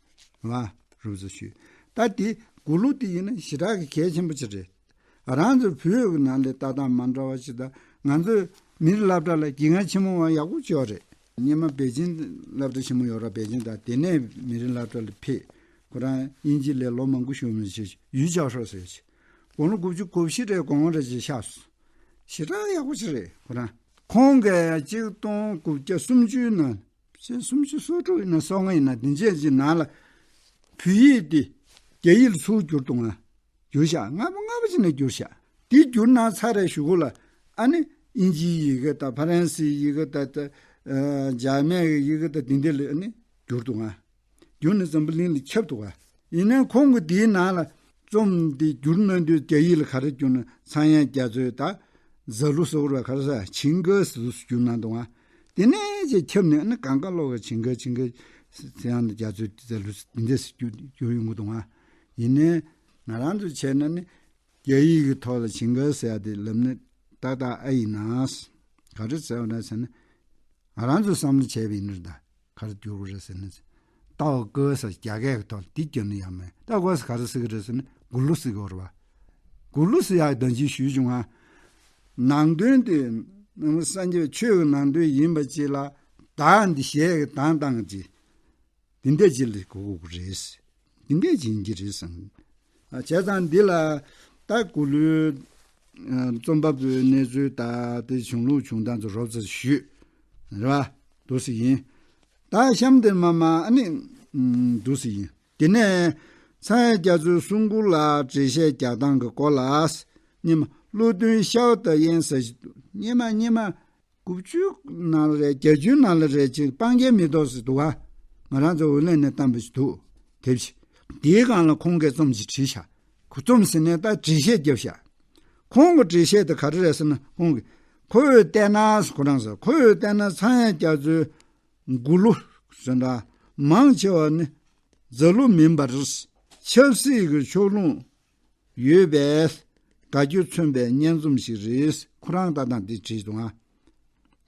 པ། རོབ་ཙམ་ཞུས། ད་དེ་མགུར་གླུ་དེ་ཡིན་ན་ཞེ་དྲག་གི་གལ་ཆེན་པོ་ཅིག་རེད། རང་ཚོའི་བོད་ཀྱི་ནང་ལ་ལྟ་སྟངས་མ་འདྲ་བ་ཞིག་དང་། ང་ཚོའི་མི་རིགས་སློབ་གྲྭ་ལ་དགེ་རྒན་ཆེན་མོ་བ་ཡག་པོ་ཅིག་ཡོད་རེད། སྔོན་མ་པེ་ཅིན་སློབ་གྲྭ་ཆེན་མོ་ཡོད་ར། པེ་ཅིན་དང་དེ་ནས་མི་རིགས་སློབ་གྲྭ་ལ་ཕེབས། ཁོ་རང་དབྱིན་ཇི་ལ་ལོ་མང་པོ་ཞིག་མི་བྱེད་ཡུས་ཅའོ་ཧྲོ་ཟེར་ཅིག་དགུང་ལོ་དགུ་བཅུ་གོ་བཞི་རེ་གོང་རེ་ཅིག་ཆགས་སོང་། ཞེ་དྲག་ཡག་པོ་ཅིག་རེད་ཁོ་རང་། ཁོང་གིས་གཅིག་སྟོང་དགུ་བརྒྱ་སུམ་ཅུ་ན། ཕྱིན་སུམ་ཅུ་སོ་དྲུག་ཡིན་ན་སོ་ལྔ་ཡིན་ན་དེ་འཇས་ཀྱི་ནང་ལ་བོད་ཡིག་འདི་རྒྱ་ཡིག་ལ་ཚུར་བསྒྱུར་འདུག་ང་། བསྒྱུར་ཤག་སྔ་པོ་སྔ་པོ་ཅིག་ནས་བསྒྱུར་ཤག་དེ་བསྒྱུར་གནང་ཚར་རེ་གཞུག་གུ་ལ་ཨ་ནི་དབྱིན་ཇིའི་ཡི་གེ་དང་ཕ་རན་སིའི་ཡི་གེ་དང་། ཨ། འཇར་མན་གྱི་ཡི་གེ་དང་དེ་འདྲ་ལ་ཨ་ནི་བསྒྱུར་འདུག་ང་། བསྒྱུར་ནས་འཛམ་བུ་གླིང་ལ་ཁྱབ་འདུག་ག་ཡིན་ནའི་ཁོང་གིས་དེའི་ནང་ལ་རྩོམ་འདི་བསྒྱུར་གནང་དུས་རྒྱ་ཡིག་ལ་ག་རེ་བསྒྱུར་ན། ཚངས་དབྱངས་རྒྱ་མཚོའི་ད་ཛ་ལུ་ཟེར་བ་ག་རེ་ཟེར། ཆིང་ག་ཟེར་ལུ་བསྒྱུར་གནང་འདུག་ག་དེ་ནས་ཅིག་ཁྱབ་ནས་ཨ་ནི་གང་ག་ལོག་གི་ཆིང་ག་ཆིང་ག་ཚངས་དབྱངས་རྒྱ་མཚོའི་ཛ་ལུ་འདི་འདྲ་ཟེར་བསྒྱུར་བསྒྱུར་ཡོང་གི་འདུག་ག་ཡིན་ནའི་ང་རང་ཚོ་བྱས་ན་ནི། རྒྱ་ཡིག་གི་ཐོག་ལ་ཆིང་ག་ཟེར་ཡ་དེ་ལབ་ན་ཏག་ཏག་ཨེ་ཡིན་ན། ག་རེ་ཟེར་བ་ན་ཟེར་ན། ང་རང་ཚོས་བསམ་བློ་བྱས་པ་ཡིན་ན་ད་ག་རེ་བསྒྱུར་དགོས་རེད་ཟེར་ན། ཏའོ་ཀོ་ཟེར་རྒྱ་སྐད་ཀྱི་ཐོག་ལ་དེ་བསྒྱུར་ན་ཡག་མེད། ཏའོ་ཀོ་ཟེར་ག་རེ་ཟེར་གི་རེད་ཟེར་ན་མགུར་གླུ་ཟེར་གི་ཡོད་རེད་པ། མགུར་གླུ་ཟེར་ཡག་ད་ཅི་ཞུས་བྱུང་ང་། ནང་དོན་དེ་སངས་རྒྱས་ཆོས་ཀྱི་ནང་དོན་ཡིན་པ་ཅིག་ལ་གདངས་འདི་གཞས་ཀྱི་གདངས་བཏང་གི་ཅིག་དེ་འདྲ་ཅིག་ལ་གོ་དགོས་ཀྱི་རེད། དེ་འདྲ་ཅིག་ཡིན་གྱི་རེད་བསམ། ཨ། བྱས་ཙང་འདི་ལ་ད་མགུར་གླུའི་ཨ་རྩོམ་པ་པོའི་གནས་ཚུལ་དང་དེ་བྱུང་ལུགས་བྱུང་སྟངས་ཚོ་རོབ་ཙམ་ཞུས། རེད་པ། འདུག་སེ་ཡིན། ད་གཤམ་དེར་མ་མ་ཨ་ནི་ཨམ་འདུག་སེ་ཡིན། དེ་ནས་ཚངས་དབྱངས་རྒྱ་མཚོའི་གསུང་མགུར་ལ་འགྲེལ་བཤད་རྒྱག་སྟངས་ཀྱི་སྐོར་ལ། སྔོན་མ་བློ་མཐུན་ཤའོ་ཏ་ཡན་ཟེར་ཞིག་འདུག་སྔོན་མ་སྔོན་མ། དགུ་བཅུ་ནང་ལ་རེད། བརྒྱད་ཅུའི་ནང་ལ་རེད་ཅིག་སྤང་རྒྱན་མེ་ཏོག་ཟེར་འདུག་ག་ང་རང་ཚོ་འོས་ལེན་ནས་བཏང་བ་ཞིག་འདུག་དེབ་ཞིག་དེའི་སྒང་ལ་ཁོང་གིས་རྩོམ་ཞིག་བྲིས་ཤག་ཁོ་རྩོམ་ཟེར་ནས་ད་འགྲེལ་བཤད་བརྒྱབ་ཤག་ཁོང་གི་འགྲེལ་བཤད་དེ་ག་རེ་རེད་ཟེར་ན། ཁོང་གིས་ཁོ་བོས་བལྟས་ན་ཟེར། ཁོ་རང་ཟེར། ཁོ་བོས་བལྟས་ན་ཚངས་དབྱངས་རྒྱ་མཚོའི་མགུར་གླུ་ཟེར་འདྲ་མང་ཆེ་བ་ནི་རྫ་གླུ་མིན་པར་ཆབ་སྲིད་ཀྱི་ཕྱོགས་ལྷུང་ཡོད་པའི་དགའ་སྐྱོ་མཚོན་པའི་སྙན་རྩོམ་ཞིག་རེད། ཁོ་རང་ལྟ་སྟངས་འདི་བྲིས་འདུག་ཨང་།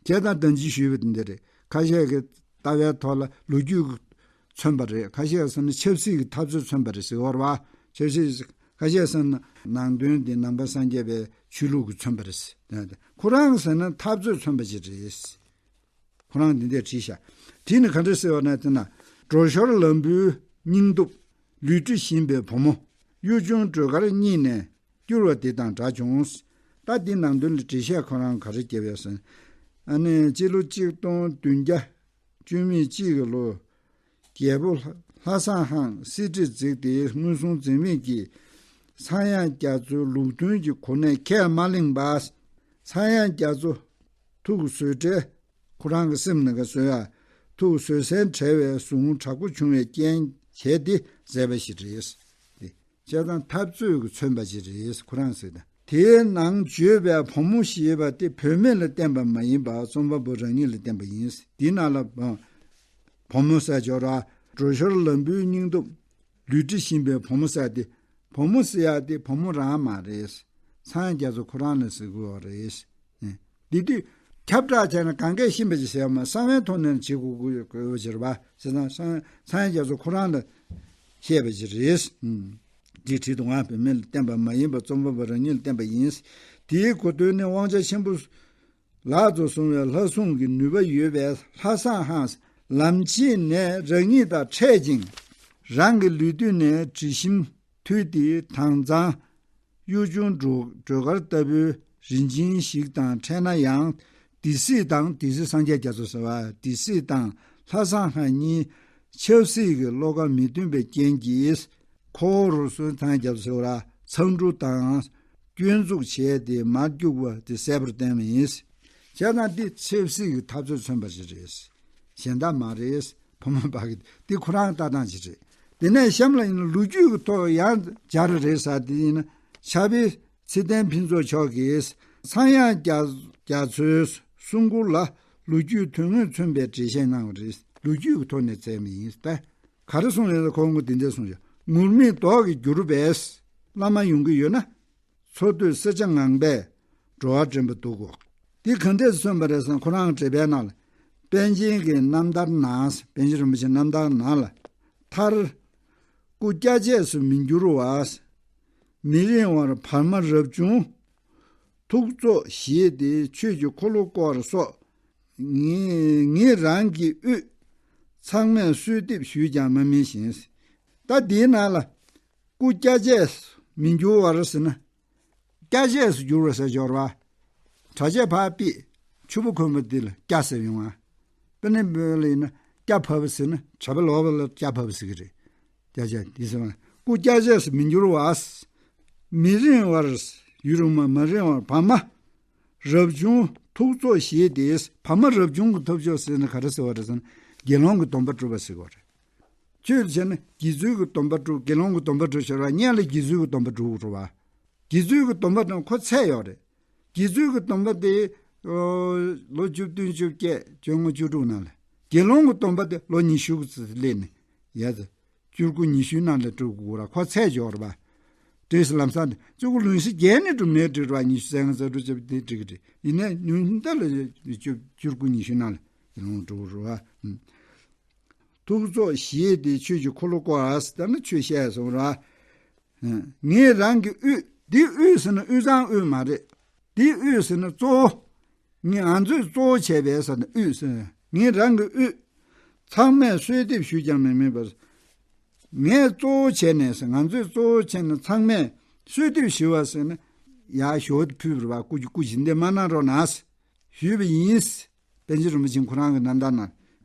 བྱས་ཙང་ད་ཅི་ཞུས་པ་དེ་འདྲ་རེད། ཁ་ཤས་ཀྱི་ལྟ་བའི་ཐོག་ལ་ལོ་རྒྱུས་ཀྱིས་མཚོན་པ་རེད། ཁ་ཤས་ཀྱིས་ཟེར་ན་ཆབ་སྲིད་ཀྱི་འཐབ་རྩོད་མཚོན་པ་རེད་ཟེར་བ་རེད་པ། ཆབ་སྲིད་ ཁ་ཤས་ཟེར་ན་ནང་དོན་འདི་ནང་པ་སངས་རྒྱས་པའི་ཆོས་ལུགས་ཀྱིས་མཚོན་པ་རེད། ཁོ་རང་ཟེར་ན་འཐབ་རྩོད་མཚོན་པ་ཅིག་རེད། ཁོ་རང་འདི་འདྲས་བྲིས་ཤག་དེ་ནི་ག་འདྲ་ཟེར་བ་ན་དེ་ན། སྒྲོ་ཞོར་ལམ་བུའི་སྙིང་སྟོབས། ལུས་འབྲེལ་བཞིན་པའི་བུ་མོ། གཡུ་ཆུང་སྒྲོལ་དཀར་གཉིས་ནས་བསྐྱུར་བ་འདི་དང་འདྲ་བྱུང་། ད་འདི་ནང་དོན་ལ་འགྲེལ་བཤད་ཁོ་རང་ག་རེ་བརྒྱབ་ཡོད་ཟེར། ཨ་ནི་སྤྱི་ལོ་གཅིག་སྟོང་བདུན་བརྒྱ་བཅུ་མེད་གཅིག་གི་ལོ། རྒྱལ་པོ་ལྷ་བཟང་ཧང་གསེར་ཁྲིར་འཛེགས་ཏེ་མངོན་སུམ་འཛེམ་མེད་ཀྱིས་ཚངས་དབྱངས་རྒྱ་མཚོའི་ལུགས་མཐུན་གྱི་གོ་གནས་ཁས་མ་ལེན་པ། ཚངས་དབྱངས་རྒྱ་མཚོ་ཐུགས་བཟོད་བྲལ། ཁོ་རང་གི་སེམས་ནང་གི་བཟོད་ཡ། ཐུགས་བཟོད་བསྲན་བྲལ་བའི་ཟུག་རྔུ་དྲག་པོ་བྱུང་བའི་རྐྱེན་བྱས་ཏེ་མཛད་པ་ཞིག་རེད། དེ་བྱས་ཙང་འཐབ་རྩོད་ཀྱིས་མཚོན་པ་ཞིག་རེད་ཁོ་རང་ཟེར་ད། དེའི་ནང་བརྗོད་པའི་བུ་མོ་ཞེས་པ་དེ་བུད་མེད་ལ་བསྟན་པ་མ་ཡིན་པར་རྩོམ་པ་པོ་རང་ཉིད་ལ་བསྟན་པ་ཡིན། དེའི་ནང་ལ་བུ་མོ་ཟེར་ཅོག་ར། སྒྲོ་ཞོར་ལམ་བུའི་སྙིང་སྟོབས། ལུས་འབྲེལ་བཞིན་པའི་བུ་མོ་ཟེར་དེ། བུ་མོ་ཟེར་ཡ་དེ་བུ་མོ་རང་མ་རེད། ཚངས་དབྱངས་རྒྱ་མཚོ་ཁོ་རང་ལ་ཟེར་དགོས་པ་རེད། འདི་དུས་ཁྱབ་བསྒྲགས་བྱས་ན་གང་གས་ཤེས་པ་ཞིག་ཟེར་བ་མ་གསང་བའི་ཐོག་ནས་བྱེད་དགོས་དགོས་ཡོད་ཟེར་བ་ཟེར་ན་ཚངས་དབྱངས་རྒྱ་མཚོ་ཁོ་རང་ལ་བཤད་པ་ཞིག་རེད། འདི་བྲིས་འདུག་ང་བུད་མེད་ལ་བསྟན་པ་མ་ཡིན་པར་རྩོམ་པ་པོ་རང་ཉིད་ལ་བསྟན་པ་ཡིན། དེའི་གོ་དོན་ནི་དབང་ཆ་ཆེན་པོ་ལག་ཏུ་བཟུང་བའི་ལྷ་སྲུང་གི་ནུས་པ་ཡོད་པའི་ལྷ་བཟང་ཧང་ལམ་ཕྱེད་ནས་རང་ཉིད་དང་འཕྲད་ཅིང་། རང་གི་ལུས་སྟེང་ནས་དྲི་ཞིམ་འཐུལ་ཏེ་དྭངས་གཙང་གཡུ་ཆུང་སྒྲོ་སྒྲོ་དཀར་ལྟ་བུའི་རིན་ཆེན་ཞིག་དང་འཕྲད་ན་ཡང་། སྡེ་སྲིད་དང་སྡེ་སྲིད་སངས་རྒྱས་རྒྱ་མཚོ་ཟེར་བ་སྡེ་སྲིད་དང་ལྷ་བཟང་ཧང་གཉིས་ཆབ་སྲིད་ཀྱི་བློ་ཁ་མི་མཐུན་པའི་རྐྱེན་གྱིས། ཁོ་བོ་རུ་སོན་ཚང་རྒྱབ་ཟེར་བ་ལ་མཚང་འབྲུ་དང་སྐྱོན་འཛུགས་བྱས་ཏེ་མར་བརྒྱུགས་པ་དེ་གསལ་པོར་བསྟན་པ་ཡིན། བྱས་ཙང་འདི་ཆབ་སྲིད་ཀྱི་འཐབ་རྩོད་མཚོན་པ་ཞིག་རེད། གཞན་དག་མ་རེད། བུ་མོ་པ་གི་འདི་ཁོ་རང་ལྟ་སྟངས་ཅིག་རེད། དེ་ནས་གཤམ་ལ་ཡིན་ན་ལོ་རྒྱུས་ཀྱི་ཐོག་ཡང་སྦྱར་རེད་ཟེར་དེ་ཡིན་ན་ཕྱག་དཔེ་ཚེ་བརྟན་ཕུན་ཚོགས་མཆོག་གིས་ཚངས་དབྱངས་རྒྱ་རྒྱ་མཚོའི་གསུང་མགུར་ལ་ལོ་རྒྱུས་དོན་དངོས་མཚོན་པའི་འགྲེལ་བཤད་གནང་བ་རེད། ལོ་རྒྱུས་ཀྱི་ཐོག་ནས་བཙལ་མ་ཡིན་ད། ག་རེ་གསུངས་ཡོད་ན་ཁོང་གིས་འདི་འདྲ་གསུངས་ཡོད། ངུར་སྨྲིག་མདོག་གིས་བསྒྱུར་བས་བླ་མ་ཡོང་གི་ཡོད་ན། ཚོགས་དུས་སེར་སྐྱ་ངང་པས་འགྲོ་བ་འདྲེན་པ་འདུག་གོ། འདི་གང་འདྲས་སུ་མཚོན་པ་རེད་ཟེར་ན་ཁོ་རང་གི་འགྲེལ་པའི་ནང་ལ། པཎ་ཆེན་གྱི་རྣམ་ཐར་ནང་། པཎ་ཆེན་རིན་པོ་ཆེའི་རྣམ་ཐར་ནང་ལ། མཐར། སྐུ་སྐྱ་རྗེས་སུ་མི་འགྱུར་བ། མི་རིང་བར་བར་མ་རབ་བྱུང་། ཐུགས་རྫོགས་བཞེས་ཏེ་ཆོས་ཀྱི་འཁོར་ལོ་བསྐོར་སོགས། ངེད་ངེད་རང་གི་དབུས། ཚང་མས་གསོལ་འདེབས་ཞུས་ཀྱང་མ་སྨིན་ཞིང་། ད་འདིའི་ནང་ལ། སྐུ་སྐྱ་རྗེས་མི་འགྱུར་བར་ཟེར་ན། སྐྱ་རྗེས་སུ་འགྱུར་བ་ཟེར་སྦྱོར་བ། གྲྭ་ཆས་ཕར་ཕུད། ཕྱུ་པ་གོན་པ་འདི་ལ་སྐྱ་ཟེར་ཡོང་ང་། དཔེར་ན་བོད་ལ་ཡིན་ན་སྐྱ་ཕབ་པ་ཟེར་ན་གྲྭ་པ་ལོག་པ་ལ་སྐྱ་ཕབ་པ་ཟེར་གི་རེད། སྐྱ་རྗེས་འདི་ཟེར་བ། སྐུ་སྐྱ་རྗེས་སུ་མི་འགྱུར་བ། མི་རིང་བར། ཡུན་རིང་མ་མ་རིང་བར་བར་མ། རབ་བྱུང་ཐུགས་རྫོགས་བཞེས་ཏེ། བར་མ་རབ་བྱུང་གི་ཐུགས་རྫོགས་ཟེར་ན་ག་རེ་ཟེར་བ་རེད་ཟེར་ན། དགེ་སློང་གི་སྡོམ་པ་སྒྲུབ་པ་ཟེར་གི་རེད། ཆོས་བྱས་ན་དགེ་ཚུལ་གྱི་སྡོམ་པ་སྒྲུབ། དགེ་སློང་གི་སྡོམ་པ་སྒྲུབ་ཟེར་བ་སྔོན་ལ་དགེ་ཚུལ་གྱི་སྡོམ་པ་སྒྲུབ་དགོས་རེད་བ། དགེ་ཚུལ་གྱི་སྡོམ་པ་དང་ཁོ་ཚད་ཡོད་རེད། དགེ་ཚུལ་གྱི་སྡོམ་པ་དེ་ལོ་བཅུ་བདུན་བཅོ་བརྒྱད་བཅོ་ལྔ་བཅུ་དྲུག་ནང་ལ། དགེ་སློང་གི་སྡོམ་པ་དེ་ལོ་ཉི་ཤུ་གི་ཙམ་སླེབས་ནས་ཡ་ཙི། བཅུ་དགུ་ཉི་ཤུའི་ནང་ལ་སྒྲུབ་དགོས་ར་ཁོ་ཚད་ཡོད་རེད་བ། དེས་ལམ་སང་དེ་བཅུ་དགུ་ལོན་ཤི་བརྒྱད་ནས་སྒྲུབ་ནས་འགྲིག་ར་ཉི་ཤུ་རྩ་ལྔ་རྩ་དྲུག་བཅུ་བདུན་འགྲིག་གི་རེད། ཡིན་ནའི་ཉུང་མཐའ་ལ་བཅུ་བཅུ་དགུ་ཉི་ཤུའི་ནང་ལ་དགེ་སློང་སྒྲུབ་རེད་བ། ཐུགས་རྫོགས་བཞེས་ཏེ་ཆོས་ཀྱི་འཁོར་ལོ་བསྐོར་ཟེར་ན་ཆོས་བཤད་སོང་ར། ངེད་རང་གི་དབུས། འདི་དབུས་ཟེར་ན་དབུས་གཙང་དབུས་མ་རེད། འདི་དབུས་ཟེར་ན་གཙོ་བོ། ངེད་ང་ཚོས་གཙོ་བོ་བྱས་པའི་ས་ནི་དབུས་ཟེར། ངེད་རང་གི་དབུས། ཚང་མས་གསོལ་འདེབས་ཞུས་ཀྱང་མི་སྨིན་པར། ངས་གཙོ་བོ་བྱས་ནས་ཟེར། ང་ཚོས་གཙོ་བོ་བྱས་ནས་ཚང་མས་གསོལ་འདེབས་ཞུ་བ་ཟེར་ན། ཡར་ཞོ་ཕུལ་བར་བ་སྐུ་སྐུ་ཞིག་འདེབས་མ་གནང་རོགས་གནང་ཞུས་པ་ཡིན། པཎ་ཆེན་རིན་པོ་ཆེ་ཁོ་རང་གི་རྣམ་ཐར་ནང་།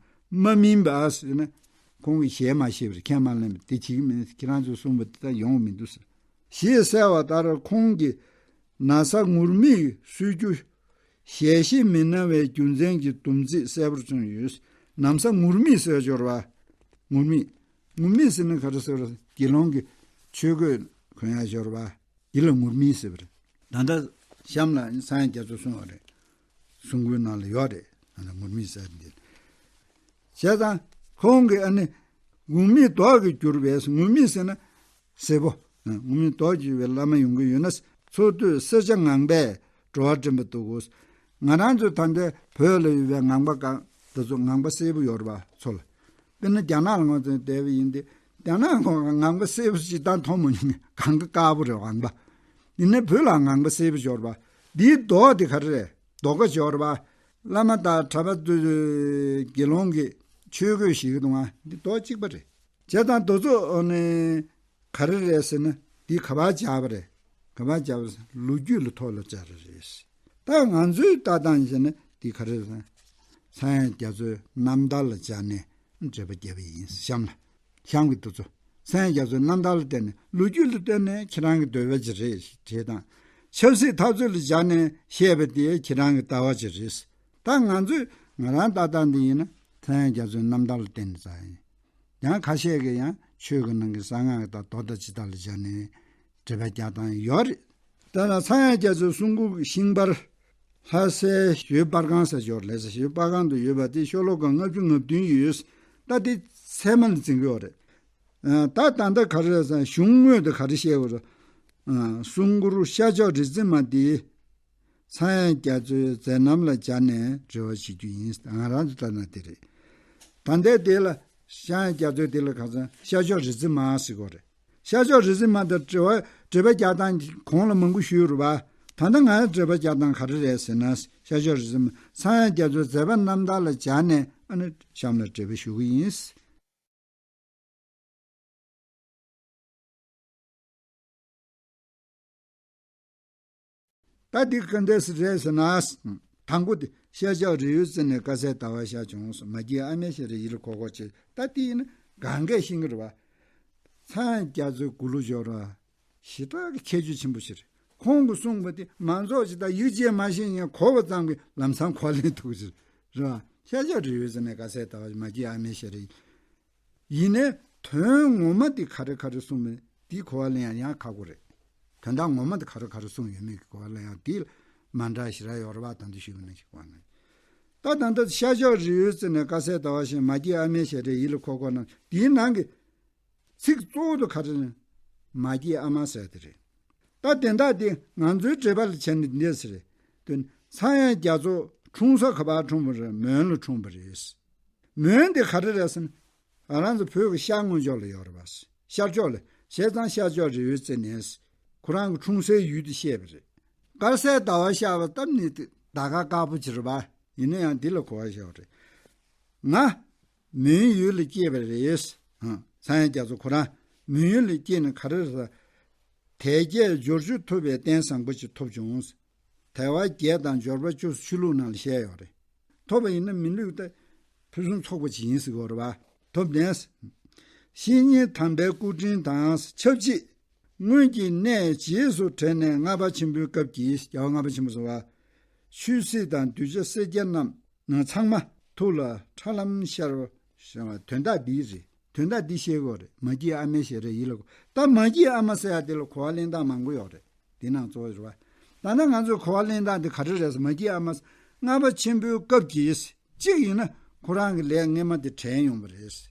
མ་སྨིན་པ་ཟེར་ན། ཁོང་གིས་ཞལ་མ་བཞེས་པར་ཁས་མ་ལེན་པ་དེ་བྱེད་ཀྱི་མིན། ཁྱེད་རང་ཚོས་གསུངས་པ་དེ་ལྟར་ཡོང་གི་མི་འདུག་ཟེར། ཞེས་གསལ་བ་ལྟར་ཁོང་གིས་ན་བཟའ་ངུར་སྨྲིག་གསོལ་རྒྱུ་ཞལ་བཞེས་མི་གནང་བའི་རྒྱུ་མཚན་གྱི་སྡོམ་ཚིག་གསལ་པོར་བྱུང་ཡོད། ན་བཟའ་ངུར་སྨྲིག་ཟེར་སྦྱོར་བ། ངུར་སྨྲིག་ངུར་སྨྲིག་ཟེར་ན་ག་རེ་ཟེར་བ། དགེ་སློང་གི་ཆོས་གོས་གོན་ཡ་སྦྱོར་བ། འདི་ལ་ངུར་སྨྲིག་ཟེར་བ་རེད། ད་ལྟ་གཤམ་ལ་ཚངས་དབྱངས་རྒྱ་མཚོས་གསུངས་པ་རེད། གསུང་མགུར་ནང་ལ་ཡོད་རེད། ད་ལྟ་ངུར་སྨྲིག་ཟེར་འདི། བྱས་ཙང་ཁོང་གིས་ཨ་ནི། ངུར་སྨྲིག་མདོག་གིས་བསྒྱུར་བས། ངུར་སྨྲིག་ཟེར་ན་སེར་པོ། ངུར་སྨྲིག་མདོག་གིས་བསྒྱུར་བའི་བླ་མ་ཡོང་གི་ཡོད་ན། ཚོགས་དུས་སེར་སྐྱ་ངང་པས་འགྲོ་བ་འདྲེན་པ་འདུག་གོ། ང་རང་ཚོ་ད་ལྟའི་བོད་ལ་ཡོད་པའི་ངང་པ་གང་དེ་ཚོ་ངང་པ་སེར་པོ་ཡོད་རེད་པ་ཚོ་ལ། དཔེར་ན་རྒྱ་ནག་ལ་ང་ཚོ་བསྡད་པ་ཡིན་ཏེ། དེ་ན་ངང་པ་སེར་པོ་ཅིག་ད་མཐོང་མ་མྱོང་། གངས་ཀ་དཀར་པོ་རེད། ངང་པ། དེ་ནས་བོད་ལ་ངང་པ་སེར་པོ་ཅིག་ཡོད་རེད་པ། དེའི་མདོག་དེ་ག་རེ་རེད། མདོག་ཁ་ཅིག་ཡོད་རེད་པ། བླ་མ་དང་གྲྭ་པ་དེ་དགེ་སློང་གི་ཆོས་གོས་བཞེས་ཀྱི་འདུག་ག་འདི་མདོག་གཅིག་པ་རེད། བྱས་ཙང་དེ་ཚོ་ནི་ག་རེ་རེད་ཟེར་ན། འདི་ག་པར་སྦྱར་བ་རེད། ག་པར་སྦྱར་བ་ཟེར་ན་ལོ་རྒྱུས་ལ་ཐོག་ལ་སྦྱར་བ་རེད། ད་ང་ཚོའི་ལྟ་སྟངས་བྱས་ན་འདི་ག་རེ་རེད་ཟེར་ན། ཚངས་དབྱངས་རྒྱ་མཚོའི་རྣམ་ཐར་ལ་སྦྱར་ནས་འགྲེལ་པ་བརྒྱབ་པ་ཡིན། གཤམ་ལ། གཤམ་གྱི་དེ་ཚོ། ཚངས་དབྱངས་རྒྱ་མཚོའི་རྣམ་ཐར་ལ་བརྟེན་ནས། ལོ་རྒྱུས་ལ་བརྟེན་ནས་ཁྱེད་རང་གི་འདོད་པ་ཅིག་རེད་ཞེས་དང་། ཆབ་སྲིད་འཐབ་རྩོད་ལ་སྦྱར་ནས་བཤད་པ་དེ་ཁྱེད་རང་གི་ལྟ་བ་ཅིག་རེད། ད་ང་ཚོས་ང་རང་ལྟ་སྟངས་འདི་ཡིན་ན་ཚངས་དབྱངས་རྒྱ་མཚོའི་རྣམ་ཐར་ལ་བརྟེན་ནས་ཙང་ཡིན། ཡང་ཁ་ཤས་ཀྱིས་ཡང་ཆོས་ཀྱི་ནང་གི་གསང་སྔགས་དང་མདོ་དང་ཇི་ལྟར་ལ་སྦྱར་ནས་འགྲེལ་པ་རྒྱག་སྟངས་ཡོད་རེད། ད་ལྟ་ཚངས་དབྱངས་རྒྱ་མཚོའི་གསུང་མགུར་ཤིང་པར། ལྷ་སའི་ཞོལ་པར་ཁང་ཟེར་ཅིག་ཡོད་རེད། ལྷ་སའི་ཞོལ་པར་ཁང་དུ་ཡོད་པ་དེ་ཤོ་ལོ་ཀ་ལྔ་བཅུ་ང་བདུན་ཡོད། ད་དེ་ཚད་མ་ལ་འཛིན་གྱི་ཡོད་རེད། ད་ད་ལྟ་ག་རེ་རེད་ཟེར་ན། གཞུང་དངོས་དེ་ག་རེ་བཤད་ཡོད་རེད། གསུང་མགུར་ཤར་ཕྱོགས་རི་རྩེ་མ་འདི་ཚངས་དབྱངས་རྒྱ་མཚོའི་མཛད་རྣམ་ལ་སྦྱར་ནས་འགྲེལ་བ་བྱེད་རྒྱུ་ཡིན། ང་རང་ཚོ་ལྟ་ན་དེ་རེད། ད་ལྟའི་དེ་ལ་ཚངས་དབྱངས་རྒྱ་མཚོའི་དེ་ལ་ག་ཚོད་ཤར་ཕྱོགས་རི་རྩེ་མ་ཟེར་གྱི་ཡོད་རེད། ཤར་ཕྱོགས་རི་རྩེ་མ་དང་འགྲེལ་པ་འགྲེལ་པ་རྒྱག་སྟངས་གོང་ལ་མང་པོ་ཞུས་རེད་པ། ད་ལྟ་ང་འགྲེལ་པ་རྒྱག་སྟངས་ག་རེ་རེད་ཟེར་ན། ཤར་ཕྱོགས་རི་རྩེ་མ་ཚངས་དབྱངས་རྒྱ་མཚོའི་མཛད་པ་རྣམ་ཐར་ལ་སྦྱར་ནས་ཨ་ནི་གཤམ་ལ་འགྲེལ་པ་ཞུ་གི་ཡིན། ད་འདི་ག་འདྲས་རེད་ཟེར་ན། དང་པོ་དེ་ཤར་ཕྱོགས་རི་བོའི་རྩེ་ནས་དཀར་གསལ་ཟླ་བ་ཤར་བྱུང་། མ་སྐྱེས་ཨ་མའི་ཞལ་རས་ཡིད་ལ་འཁོར་འཁོར་བྱེད། ད་འདི་ཡིན་ན་གང་གས་ཤེས་ཀྱི་རེད་པ། ཚངས་དབྱངས་རྒྱ་མཚོའི་མགུར་གླུ་སྦྱོར་བ། ཞེ་དྲག་གི་ཁྱད་ཆོས་ཆེན་པོ་ཞིག་རེད། ཁོང་གིས་གསུངས་པ་དེ་མང་ཚོགས་ཀྱིས་ད་ཡིག་ཆ་མ་ཤེས་ཀྱང་གོ་བ་ཙམ་གྱིས་ལམ་སང་གོ་ལེན་ཐུབ་ཀྱི་རེད། ཤར་ཕྱོགས་རི་བོའི་རྩེ་ནས་དཀར་གསལ་ཟླ་བ། མ་སྐྱེས་ཨ་མའི་ཞལ་རས། ཡིན་ནའི་དོན་ངོ་མ་དེ་ག་རེ་ག་རེ་གསུངས་མེད་དེ་གོ་བ་ལེན་ཡག་ཡང་ཁག་པོ་རེད། དོན་དག་ངོ་མ་དེ་ག་རེ་ག་རེ་གསུངས་ཡོད་མེད་ཀྱི་གོ་བ་ལེན་ཡག་དེ་མ་འདྲ་ཞེ་དྲག་ཡོད་རེད་པ། ད་འདི་ཞུས་པ་ནང་བཞིན་གོ་བ་ལེན། ད་ད་ལྟ་ཤར་ཕྱོགས་རི་བོའི་རྩེ་ནས་དཀར་གསལ་ཟླ་བ་ཞེས། མ་སྐྱེས་ཨ་མའི་ཞལ་རས་ཡིད་ལ་འཁོར་འཁོར་གནང་། དེའི་ནང་གི་ཚིག་གཙོ་བོ་དེ་ག་རེ་རེད། མ་སྐྱེས་ཨ་མ་ཟེར་དེ་རེད། ད་དེ་འདྲ་དེ་ང་ཚོའི་འགྲེལ་པ་ལ་བྱས་ན་འདི་འདྲ་ཟེར་རེད། དེ་ཚངས་དབྱངས་རྒྱ་མཚོ་འཁྲུངས་ས་ག་པར་འཁྲུངས་པ་རེད། མོན་ལ་འཁྲུངས་པ་རེད། མོན་དེ་ག་རེ་རེད་ཟེར་ན། ང་རང་ཚོ་བོད་ཀྱི་ཤར་མངོན་ཕྱོགས་ལ་ཡོད་རེད་པ། ཤར་ཕྱོགས་ལ། བྱས་ཙང་ཤར་ཕྱོགས་རི་བོའི་རྩེ་ནས། ཁོ་རང་གི་འཁྲུངས་སའི་ཡུལ་དེ་བཤད་པ་རེད། དཀར་གསལ་ཟླ་བ་ཤར་བ་སྟབས་ནི་དེ་ཟླ་དཀར་དཀར་པོ་ཅིག་རེད་པ། ཡིན་ན་ཡང་འདི་ལ་གོ་བ་བཞག་པ་རེད། ང་མོན་ཡུལ་ལ་སྐྱེས་པ་རེད། ཨ། ཚངས་དབྱངས་རྒྱ་མཚོ་ཁོ་རང་མོན་ཡུལ་ལ་སྐྱེས་ནས་ག་རེ་རེད་ཟེར། དལ་བརྒྱད་འབྱོར་བཅུ་ཐོབ་པའི་རྟེན་བཟང་པོ་ཅིག་ཐོབ་བྱུང་། དལ་བ་བརྒྱད་དང་འབྱོར་པ་བཅུ་ཆོས་ལུགས་ནང་ལ་བཤད་ཡོད་རེད། ཐོབ་པ་ཡིན་ན་མི་ལུས་ད་ཕུན་སུམ་ཚོགས་པ་ཅིག་ཡིན་ཟེར་གྱི་ཡོད་རེད་པ། ཐོབ་ནས། བཤེས་གཉེན་དམ་པའི་སྐུ་དྲིན་དང་ཆབས་ཅིག་སྔོན་གྱི་གནས་རྗེས་སུ་དྲན་ནས་ལྔ་པ་ཆེན་པོའི་སྐབས་ཀྱི། རྒྱལ་བ་ལྔ་པ་ཆེན་པོ་ཟེར་བ། ཆོས་སྲིད་དང་གདུལ་བྱ་སེར་སྐྱ་རྣམས་ཚང་མ་ཐུགས་ལ་ཁྲ་ལམ་ཤར་བ། དོན་དག་འདི་རེད། དོན་དག་འདི་ཤེས་དགོས་རེད། མ་སྐྱེས་ཨ་མའི་ཞལ་རས་ཡིད་ལ་འཁོར། ད་མ་སྐྱེས་ཨ་མ་ཟེར་ཡ་དེ་ལ་གོ་བ་ལེན་སྟངས་མང་པོ་ཡོད་རེད། དེ་ནང་གཙོ་བོ་རེད་པ། ད་ནི་ང་ཚོས་གོ་བ་ལེན་སྟངས་དེ་ག་རེ་རེད་ཟེར། མ་སྐྱེས་ཨ་མ་ལྔ་པ་ཆེན་པོའི་སྐབས་ཀྱི། གཅིག་ཡིན་ན་ཁོ་རང་གི་ལས་སྔས་མ་དེ་དྲན་ཡོང་བ་རེད། བཤེས་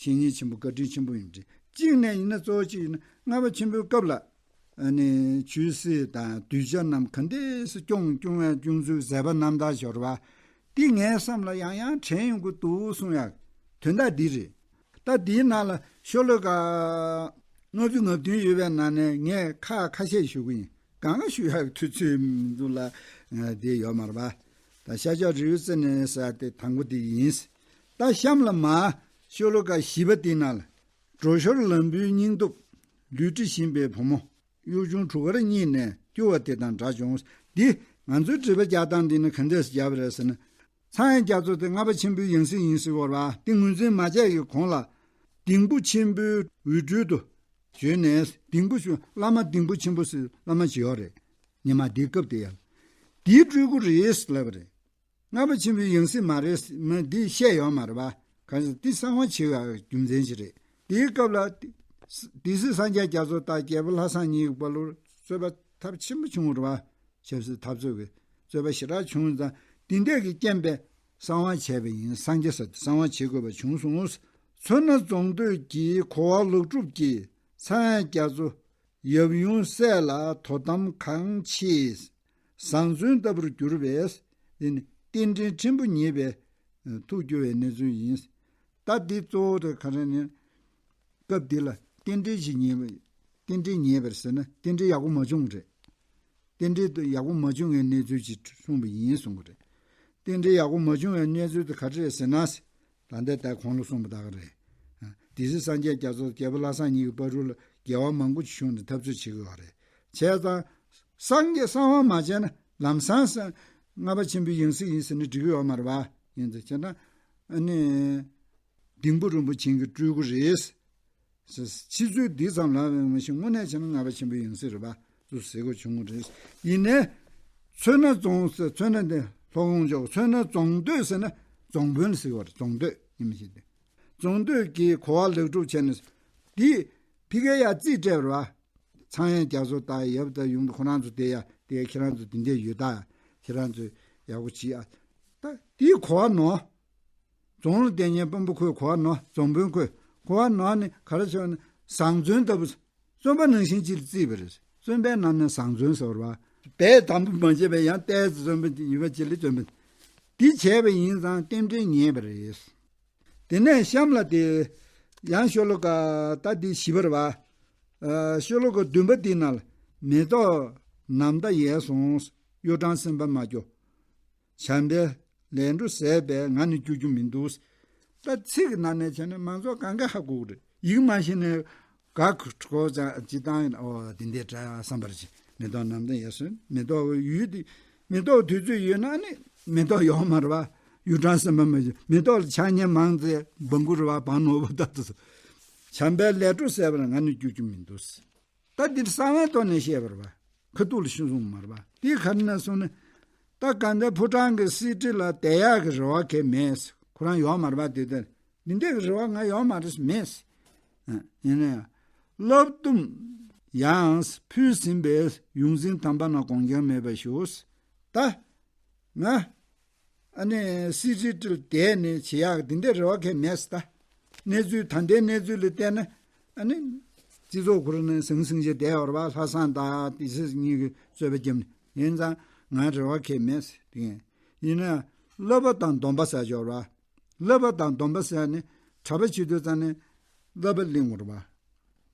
གཉེན་ཆེན་པོ་བཀའ་དྲིན་ཆེན་པོ་ཡིན་པ་རེད། གཅིག་ནས་ཡིན་ན་གཙོ་བོ་གཅིག་ཡིན་ན་ལྔ་པ་ཆེན་པོའི་སྐབས་ལ། ཨ་ནི་ཆོས་སྲིད་དང་གདུལ་བྱ་རྣམས་ག་འདྲས་སེ་སྐྱོང་སྐྱོང་བའི་སྐྱོང་ཚུལ་མཛད་པ་རྣམ་ཐར་ཤོར་བ། འདི་ངའི་བསམ་ལ་ཡང་ཡང་དྲན་ཡོང་གི་འདུག་གསུང་ཡག་དོན་དག་འདི་རེད། ད་འདིའི་ནང་ལ་ཤོ་ལོ་ཀ་ལྔ་བཅུ་ང་བདུན་ཡོད་པའི་ནང་ནས་ངས་ཁ་ཁ་ཤས་ཞུ་གི་ཡིན། གང་ག་ཞུ་ཡག་དུས་ཚོད་མི་འདུག་ལ། ཨ། འདི་ཡོད་མ་རེད་པ། ད་ཤར་ཕྱོགས་རི་བོའི་རྩེ་ནས་ཟེར་དེ་དང་པོ་འདི་ཡིན། ད་གཤམ་ལ་མར་ཤོ་ལོ་ཀ་བཞི་པ་འདིའི་ནང་ལ། སྒྲོ་ཞོར་ལམ་བུའི་སྙིང་སྟོབས། ལུས་འབྲེལ་བཞིན་པའི་བུ་མོ། གཡོ་བྱུང་གྲུ་ཁར་གཉིད་ནས་སྐྱོ་བ་དེ་དང་འདྲ་བྱུང་། འདི་ང་ཚོའི་འགྲེལ་པ་རྒྱག་སྟངས་འདི་ནི་ག་འདྲས་སེ་རྒྱག་པ་རེད་ཟེར་ན། ཚངས་དབྱངས་རྒྱ་མཚོ་དེ་ལྔ་པ་ཆེན་པོའི་ཡང་སྲིད་ཡིན་ཟེར་བ་རེད་པ། དེ་ངོས་འཛིན་མ་བྱས་ཀྱི་གོང་ལ། ལྡིང་བུ་ཆེན་པོའི་འོད་སྤྲུལ་དུ་བྱོན་ནས། ལྡིང་བུ་ཆེན། བླ་མ་ལྡིང་བུ་ཆེན་པོ་ཟེར་བླ་མ་ཅིག་ཡོད་རེད། ཉི་མ་འདིའི་སྐབས་དེ་ཡང་། འདིའི་སྤྲུལ་སྐུ་རེད་ལབ་པ་རེད། ལྔ་པ་ཆེན་པོའི་ཡང་སྲིད་མ་རེད་མ་འདི་བཤད་ཡོད་མ་རེད་པ། གང་ཟེར་འདི་གསང་བ་བྱེད་པའི་རྒྱུ་མཚན་ཞིག་རེད། དེའི་སྐབས་ལ། སྡེ་སྲིད་སངས་རྒྱས་རྒྱ་མཚོ་དང་རྒྱལ་པོ་ལྷ་བཟང་གཉིས་ཀྱི་བར་ལ་རྩོད་པ་ཐབས་ཆེན་པོ་བྱུང་བ་རེད་པ། ཆབ་སྲིད་འཐབ་རྩོད་ཀྱི་རྩོད་པ་ཞེ་དྲག་བྱུང་ཙང་། འདི་འདྲས་ཀྱི་རྐྱེན་པས་གསང་བ་བྱས་པ་ཡིན། སངས་རྒྱས་ཟེར་དེ་གསང་བ་བྱེད་དགོས་པ་བྱུང་སོང་། མཚོ་སྣ་རྫོང་སྡོད་ཀྱི་གོ་བ་ལོག་སྒྲུབ་ཀྱིས་ཚངས་དབྱངས་རྒྱ་མཚོ་ཡབ་ཡུམ་སྲས་ལ་དོ་དམ་གང་ཆེ་བཟང་བརྩོན་ལྟ་བུར་གྱུར་པས། འདི་ནི་རྟེན་འབྲེལ་ཕྲན་བུ་ཉེས་པའི་ཐུགས་སྐྱོ་བའི་གནས་ཚུལ་ཡིན། ད་འདི་གཙོ་བོ་དེ་ག་རེ་ནི། སྐབས་དེ་ལ་རྟེན་འབྲེལ་ཞིག་ཉེས་པ། རྟེན་འབྲེལ་ཉེས་པར་ཟེར་ན་རྟེན་འབྲེལ་ཡག་པོ་མ་བྱུང་བ་རེད། རྟེན་འབྲེལ་དུ་ཡག་པོ་མ་བྱུང་བའི་གནས་ཚུལ་ཅིག་གསུངས་པ་ཡིན་གསུང་གི་རེད། རྟེན་འབྲེལ་ཡག་པོ་མ་བྱུང་བའི་གནས་ཚུལ་དེ་ག་རེ་རེད་ཟེར་ན། ད་ལྟ་ད་གོང་ལ་གསུངས་པ་དག་རེད། དེ་སྲིད་སངས་རྒྱས་རྒྱ་མཚོ་རྒྱལ་པོ་ལྷ་བཟང་གཉིས་ཀྱི་བར་དུ་ལ་དགེ་བ་མང་པོ་ཞིག་བྱུང་ནས་འཐབ་རྩོད་བྱེད་དགོས་པ་རེད། བྱས་ཙང་། སངས་རྒྱས་གསང་བ་མ་བྱས་ན་ལམ་སང་ལྔ་པ་ཆེན་པོའི་ཡང་སྲིད་ཡིན་ཟེར་ན་འགྲིག་གི་ཡོད་མ་རེད་པ། ཡིན་ཙང་བྱས་ན་ཨ་ནི། ལྡིང་པོ་རིན་པོ་ཆེ་གི་སྤྲུལ་སྐུ་རེད། ཕྱི་ཚུལ་འདི་ཙམ་ལ་མ་ཤེས་དངོས་གནས་བྱས་ན་ལྔ་པ་ཆེན་པོའི་ཡང་སྲིད་རེད་པ། ཚུལ་ཟེར་དགོས་བྱུང་བ་རེད། ཡིན་ནའི། མཚོན་ན་རྫོང་ཟེར་མཚོན་ན་འདི་ལྷོ་ཁོང་ཕྱོགས་མཚོན་ན་རྫོང་སྟོད་ཟེར་ན་རྫོང་དཔོན་ཟེར་བ་རེད། རྫོང་སྟོད་ཡིན་མི་ཤེས་ཏེ། རྫོང་སྟོད་ཀྱིས་གོ་བ་ལེགས་གྲུབ་བྱས་ནས། འདི་ཕ་གིར་ཡར་རྩིས་སྤྲད་པ་རེད་པ། ཚངས་དབྱངས་རྒྱ་མཚོ་དང་ཡབ་དང་ཡུམ་དང་ཁོ་རང་ཚོ་དེ་ཡ་དེ་ཁྱེད་རང་ཚོ་དེ་འདྲས་ཡོད་ད། ཁྱེད་རང་ཚོ་ཡག་པོ་བྱེད་ཨ། ད་དེའི་གོ་བ་ནོར། རྫོང་ལ་བསྡད་མཁན་དཔོན་པོ་ཁོས་གོ་བ་ནོར། རྫོང་དཔོན་ཁོས་གོ་བ་ནོར་ནས་ག་རེ་བྱས་ན་བཟང་བཙོན་ལྟ་བུ། བཙོན་པ་ནང་བཞིན་ཅིག་ལ་བརྩིས་པ་རེད། བཙོན་པའི་ནང་ནས་བཟང་བཙོན་ཟེར་བ་རེད་པ། འབད་དམ་པོ་མ་བྱས་པའི་ཡང་ལྟས་བཙོན་པ་ཡུལ་པ་ཅིག་ལ་བཙོན་པ། འདི་བྱས་པ་ཡིན་ཙང་རྟེན་འབྲེལ་ཉེས་པ་རེད། དེ་ནས་གཤམ་ལ་དེ་ཡང་ཤོ་ལོ་ཀ་ད་དེ་བཞི་པ་རེད་པ། ཨ། ཤོ་ལོ་ཀ་བདུན་པ་དེའི་ནང་ལ་མེ་ཏོག་ནམ་ཟླ་ཡལ་སོང་། གཡུ་སྦྲང་སེམས་པ་མ་སྐྱོ། བྱམས་པའི་ལས་འཕྲོ་ཟད་པས་ང་ནི་སྐྱོ་རྒྱུ་མི་འདུག། ད་ཚིག་གི་ནང་ནས་བྱས་ན་མང་ཚོགས་གང་ག་ཧ་གོ་གི་རེད། ཡིག་མ་ཤེས་ནས་ག་གོ་ཅང་ཅི་བཏང་ཡིན། ཨོ་དེ་འདྲས་འདྲ་བསམ་པར་བྱེད། མེ་ཏོག་ནམ་ཟླ་ཡལ་སོང་། མེ་ཏོག་ཡོད་དེ། མེ་ཏོག་དུས་ཚོད་ཡོད་ན་ནི་མེ་ཏོག་ཡོད་མ་རེད་པ། གཡུ་སྦྲང་སེམས་པ་མ་སྐྱོ། མེ་ཏོག་ལ་ཆགས་ཉེས་མང་ཚེ་སྦང་གུ་རེད་པ། སྦང་ནོར་བུ་ལྟ་བུ། བྱམས་པའི་ལས་འཕྲོ་ཟད་པར་ང་ནི་སྐྱོ་རྒྱུ་མི་འདུག། ད་འདིར་གསང་བའི་ཐོག་ནས་བཤད་པ་རེད་པ། ཁ་ཐུག་ལ་ཤོད་སོང་མ་རེད་པ། དེ་ག་རེ་ན་སོང་ན། ད་དགའ་ལྡན་ཕོ་བྲང་གི་གསེར་ཁྲི་ལ་བསྡད་ཡག་གི་རེ་བ་གང་ཡང་མེད། ཁོ་རང་ཡོད་མ་རེད་པ། དེ་ལྟར་འདི་འདྲས་ཀྱི་རེ་བ་ང་ཡོད་མ་རེད་མེད། ཡིན་ན་ཡང་། བསླབ་སྡོམ་ཡང་ཕུལ་ཟིན་པས་ཡོངས་འཛིན་དམ་པ་རྣམས་དགོངས་འགལ་མེད་པར་ཞུ། ད་ང་ཨ་ནི་གསེར་ཁྲིར་བསྡད་ནས་བྱེད་ཡག་འདི་འདྲའི་རེ་བ་གང་ཡང་མེད་ཟེར། ད་གནས་ཚུལ་ད་ལྟའི་གནས་ཚུལ་ལ་བལྟས་ན་ཨ་ནི་སྤྱི་ཚོགས་ཁོ་རང་ནས་ཟང་ཟིང་བྱས་བསྡད་ཡོད་རེད་པ། ལྷ་བཟང་དང་སྡེ་སྲིད་གཉིས་ཀྱིས་རྩོད་པ་བརྒྱབ་ནས། ཡིན་ཙང་ང་རེ་བ་གང་ཡང་མེད་ཟེར། དེ་ཡིན་ན་བསླབ་པ་དང་སྡོམ་པ་ཟེར་ཡོད་རེད་པ། བསླབ་པ་དང་སྡོམ་པ་ཟེར་ནས་གྲྭ་པ་བྱེད་དུས་ཙང་ནས་བསླབ་པ་ལེན་དགོས་རེད་པ།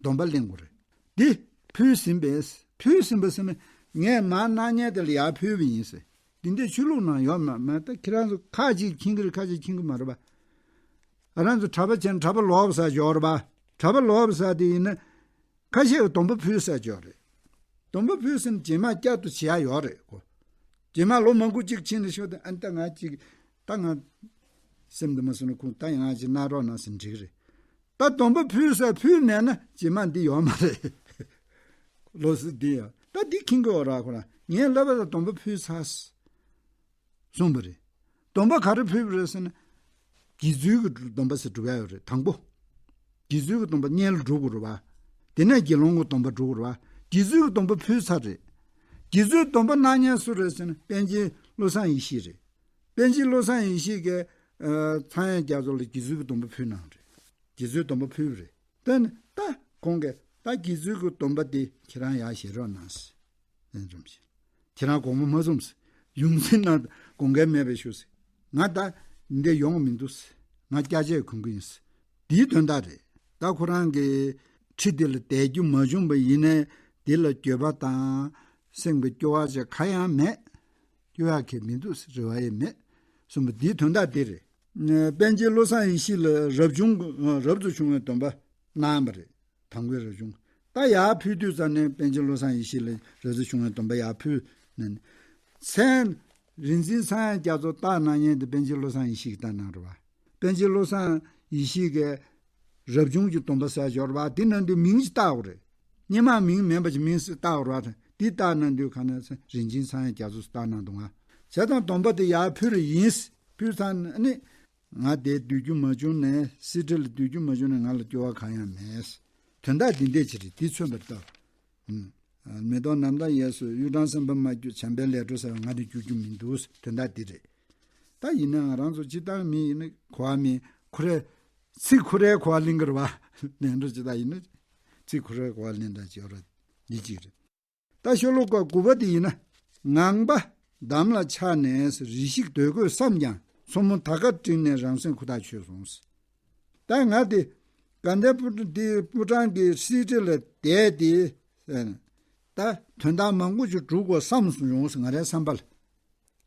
སྡོམ་པ་ལེན་དགོས་རེད། འདི་ཕུལ་ཟིན་པས། ཕུལ་ཟིན་པ་ཟེར་ན་ངས་མར་གནང་མཁན་དེ་ལ་ཡར་ཕུལ་བ་ཡིན་ཟེར། འདི་འདྲའི་ཆོས་ལུགས་ནང་ཡོད་མ་མ། ད་ཁྱེད་རང་ཚོ་ཁ་ཅིག་མཁྱེན་གྱི་རེད། ཁ་ཅིག་མཁྱེན་གྱི་མ་རེད་པ། ང་རང་ཚོ་གྲྭ་པ་བྱས་ན་གྲྭ་པ་ལོག་པ་ཟེར་ཡོད་རེད་པ། གྲྭ་པ་ལོག་པ་ཟེར་དེ་ཡིན་ན་ཁ་ཤས་ཀྱིས་སྡོམ་པ་ཕུལ་ཟེར་ཡོད་རེད། སྡོམ་པ་ཕུལ་ཟེར་ན་རྗེས་མ་བསྐྱར་དུ་བྱེད་ཡག་ཡོད་རེད་གོ། རྗེས་མ་ལོ་མང་པོ་གཅིག་ཕྱིན་ནས་ཤོག་དེ་ཨ་ནི་ད་ང་གཅིག་ད་ང་སེམས་དུ་མ་སོང་ན་ཁོང་ད་ཡང་ཅིག་གནང་རོགས་གནང་ཟེར་འགྲིག་གི་རེད། ད་སྡོམ་པ་ཕུལ་ས་ཕུལ་མེད་ན་རྗེས་མ་འདི་ཡོད་མ་རེད། ལོ་སི་འདི་ཡང་ད་འདི་མཁྱེན་གྱི་ཡོད་ར། ཁོ་རང་ངས་བསླབ་པ་དང་སྡོམ་པ་ཕུལ་ཚར་གསུངས་པ་རེད། སྡོམ་པ་ག་རེ་ཕུལ་བ་རེད་ཟེར་ན། དགེ་ཚུལ་གྱི་སྡོམ་པ་ཟེར་སྒྲུབ་ཡ་ཡོད་རེད་དང་པོ། དགེ་ཚུལ་གྱི་སྡོམ་པ་གཉེན་ལ་སྒྲུབ་དགོས་རེད་པ། དེ་ནས་དགེ་སློང་གི་སྡོམ་པ་སྒྲུབ་དགོས་རེད་པ། དགེ་ཚུལ་གྱི་སྡོམ་པ་ཕུལ་ཚར་རེད། དགེ་ཚུལ་སྡོམ་པ་གནང་མཁན་སུ་རེད་ཟེར་ན་པཎ་ཆེན་བློ་བཟང་ཡེ་ཤེས་རེད། པཎ་ཆེན་བློ་བཟང་ཡེ་ཤེས་ཀྱིས་ཨ་ཚངས་དབྱངས་རྒྱ་མཚོ་ལ་དགེ་ཚུལ་གྱི་སྡོམ་པ་ཕུལ་གནང་རེད། དགེ་ཚུལ་སྡོམ་པ་ཕུལ་བ་རེད། དེ་ནས་ད་ཁོང་གིས་ད་དགེ་ཚུལ་གྱི་སྡོམ་པ་དེ་ཁྱེད་རང་ཡར་བཞེས་རོགས་གནང་ཟེར། ལན་འཛོམས་ཤིག་ཁྱེད་རང་དགོངས་པ་མ་ཚོམས་ཟེར། ཡོངས་འཛིན་རྣམས་དགོངས་འགལ་མེད་པར་ཞུ་ཟེར། ང་ད་འདི་འདྲ་ཡོང་གི་མི་འདུག་ཟེར། ང་སྐྱ་ཆས་གོན་གི་ཡིན་ཟེར། འདིའི་དོན་དག་རེད། ད་ཁོ་རང་གི་ཁྲི་དེ་ལ་བསྡད་རྒྱུ་མ་བྱུང་བ་ཡིན་ནའི་དེ་ལ་འགྱོད་པ་དང་སེམས་ཀྱི་སྐྱོ་བ་ཅིག་གང་ཡང་མེད། སྐྱོ་ཡག་གི་མི་འདུག་ཟེར། རེ་བ་ཡང་མེད་གསུངས་པ་འདིའི་དོན་དག་འདི་རེད། པཎ་ཆེན་བློ་བཟང་ཡེ་ཤེས་ལ་རབ་བྱུང་རབ་ཏུ་བྱུང་བའི་སྡོམ་པ་གནང་བ་རེད། དང་པོའི་རབ་བྱུང་། ད་ཡར་ཕུལ་དུས་ཙམ་ནས་པཎ་ཆེན་བློ་བཟང་ཡེ་ཤེས་ལ་རབ་ཏུ་བྱུང་བའི་སྡོམ་པ་ཡར་ཕུལ་ནས། མཚན་རིག་འཛིན་ཚངས་དབྱངས་རྒྱ་མཚོ་རྟགས་གནང་མཁན་དེ་པཎ་ཆེན་བློ་བཟང་ཡེ་ཤེས་ཀྱིས་རྟགས་གནང་རེད་པ། པཎ་ཆེན་བློ་བཟང་ཡེ་ཤེས་ཀྱིས་རབ་བྱུང་གི་སྡོམ་པ་ཟེར་ཡོད་རེད་པ། དེ་གནང་དུས་མིང་ཅིག་བཏགས་དགོས་རེད། སྔོན་མ་མིང་མེད་པ་ཅིག་མིང་ཞིག་བཏགས་དགོས་རེད་པ། དེ་བཏགས་གནང་དུས་ག་ནས་རིག་འཛིན་ཚངས་དབྱངས་རྒྱ་མཚོ་རྟགས་གནང་འདུག་ག་བྱས་ཙང་སྡོམ་པ་དེ་ཡར་ཕུལ་རེ་ཡིན། ཕུལ་ཚར་ནས་ནི། ང་དེར་སྡོད་རྒྱུ་མ་བྱུང་ནས་གསེར་ཁྲི་ལ་སྡོད་རྒྱུ་མ་བྱུང་ནས་ང་ལ་སྐྱོ་བ་གང་ཡང་མེད། དོན་དག་འདི་འདྲ་ཅིག་རེད། འདི་མཚོན་པར་ལྟ། ཨུམ། མེ་ཏོག་ནམ་ཟླ་ཡལ་སོང་། གཡུ་སྦྲང་སེམས་པ་མ་སྐྱོ། བྱམས་པའི་ལས་འཕྲོ་ཟད་པས་ང་ནི་སྐྱོ་རྒྱུ་མི་འདུག་དོན་དག་འདི་རེད། ད་ཡིན་ན་ང་རང་ཚོ་སྤྱིར་བཏང་མི་ཡིན་ན་གོ་བ་མི་ཁོ་རེ། ཚིག་ཁོ་རེའི་གོ་བ་ལེན་གི་རེད་པ། ལན་འགྲོ་སྤྱིར་བཏང་ཡིན་ན་ཚིག་ཁོ་རེའི་གོ་བ་ལེན་འདྲ་ཅིག་ཡོད་རེད། འདི་གཅིག་རེད། ད་ཤོ་ལོ་ཀ་དགུ་པ་དེ་ཡིན་ན། ངང་པ་འདམ་ལ་ཆགས་ནས་རེ་ཞིག་སྡོད་དགོས་བསམས་ཀྱང་མཚོ་མོ་དར་དཀར་སྤྲིན་ནས་རང་སེམས་ཁུ་ཐག་ཆོད་སོང་། ད་ང་དེ་ དགའ་ལྡན་ཕོ་བྲང་དེ་ཕོ་བྲང་གི་གསེར་ཁྲི་ལ་བསྡད་དེ། ད་དོན་དག་མང་པོ་ཞིག་སྒྲུབ་དགོས་བསམ་སོང་ཡོང་ང་རའི་བསམ་པ་ལ།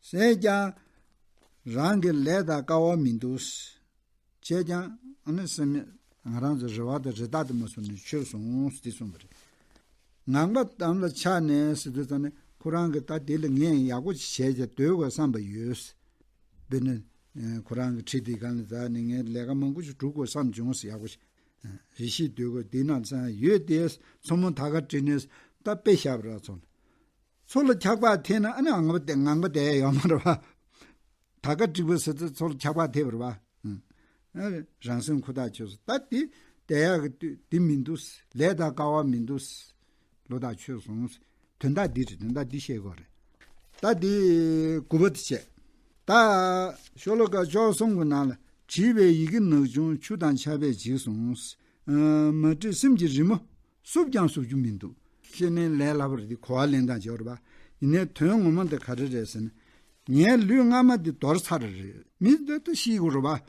ཟེར་ཀྱང་རང་གི་ལས་དང་དཀའ་བ་མི་འདུག་བྱས་ཀྱང་ཨ་ནི་སེམས་ང་རང་ཚོ་རེ་བ་དང་རེ་ཐག་དུ་མ་སོང་ནས་ཆོད་སོང་དེ་གསུངས་པ་རེད། ངང་པ་དམ་ལ་ཆགས་ནས་ཟེར་དུས་ཙམ་ནས་ཁོ་རང་གིས་ད་དེ་ལ་ངས་ཡག་པོ་ཞིག་བྱས་ཀྱང་སྡོད་དགོས་བསམ་པ་ཡོད། དཔེར་ན། ཁོ་རང་གི་ཁྲིད་དེ་གང་ལ་ཟ་ནས་ངས་ལས་ཀ་མང་པོ་ཞིག་སྒྲུབ་དགོས་བསམ་བྱུང་ཟེར་ཡག་པོ་ཞིག་རེ་ཞིག་སྡོད་དགོས་དེ་ན་ཚང་ཡོད་དེ་མཚོ་མོ་ད་ག་བྲིས་ནས་ད་དཔེ་བཞག་པ་ར་ཚོ། མཚོ་ལ་འཁྱག་པ་ཐེབས་ན་ཨ་ནི་ངང་པ་དེ་ངང་པ་དེ་ཡོད་མ་རེད་བ། ད་ག་འགྲིག་པ་ཟེར་ཚེ་མཚོ་ལ་འཁྱག་པ་ཐེབས་པ་རེད་བ། རང་སེམས་ཁུ་ཐག་ཆོད་སོང་ད་དེ་བསྡད་ཡག་གི་དུས་དེ་མི་འདུག་ལས་དང་དཀའ་བ་མི་འདུག་ལོ་ཐག་ཆོད་སོང་། དོན་དག་འདི་རེད། དོན་དག་འདི་བཤད་དགོས་རེད། ད་འདི་དགུ་པ་དེ་བཤད། ད་ཤོ་ལོ་ཀ་བཅུ་གསུམ་གྱི་ནང་ལ་བྲིས་པའི་ཡི་གེ་ནག་ཆུང་ཆུ་དང་ཆར་པས་འཇིག་སོང་། མ་བྲིས་སེམས་ཀྱི་རི་མོ་བསུབ་ཀྱང་བསུབ་རྒྱུ་མི་འདུག་ཤེས་ནས་ལས་སླ་པོ་རེད་དེ་གོ་བ་ལེན་སྟངས་བྱེད་པ་རེད་པ། ཡིན་ནའི་དོན་ངོ་མ་དེ་ག་རེ་རེད་ཟེར་ན། ངའི་ལུས་སྔ་མ་དེ་དོར་ཚར་རེད། མི་འདི་ལྟ་ཤི་དགོས་རེད་པ།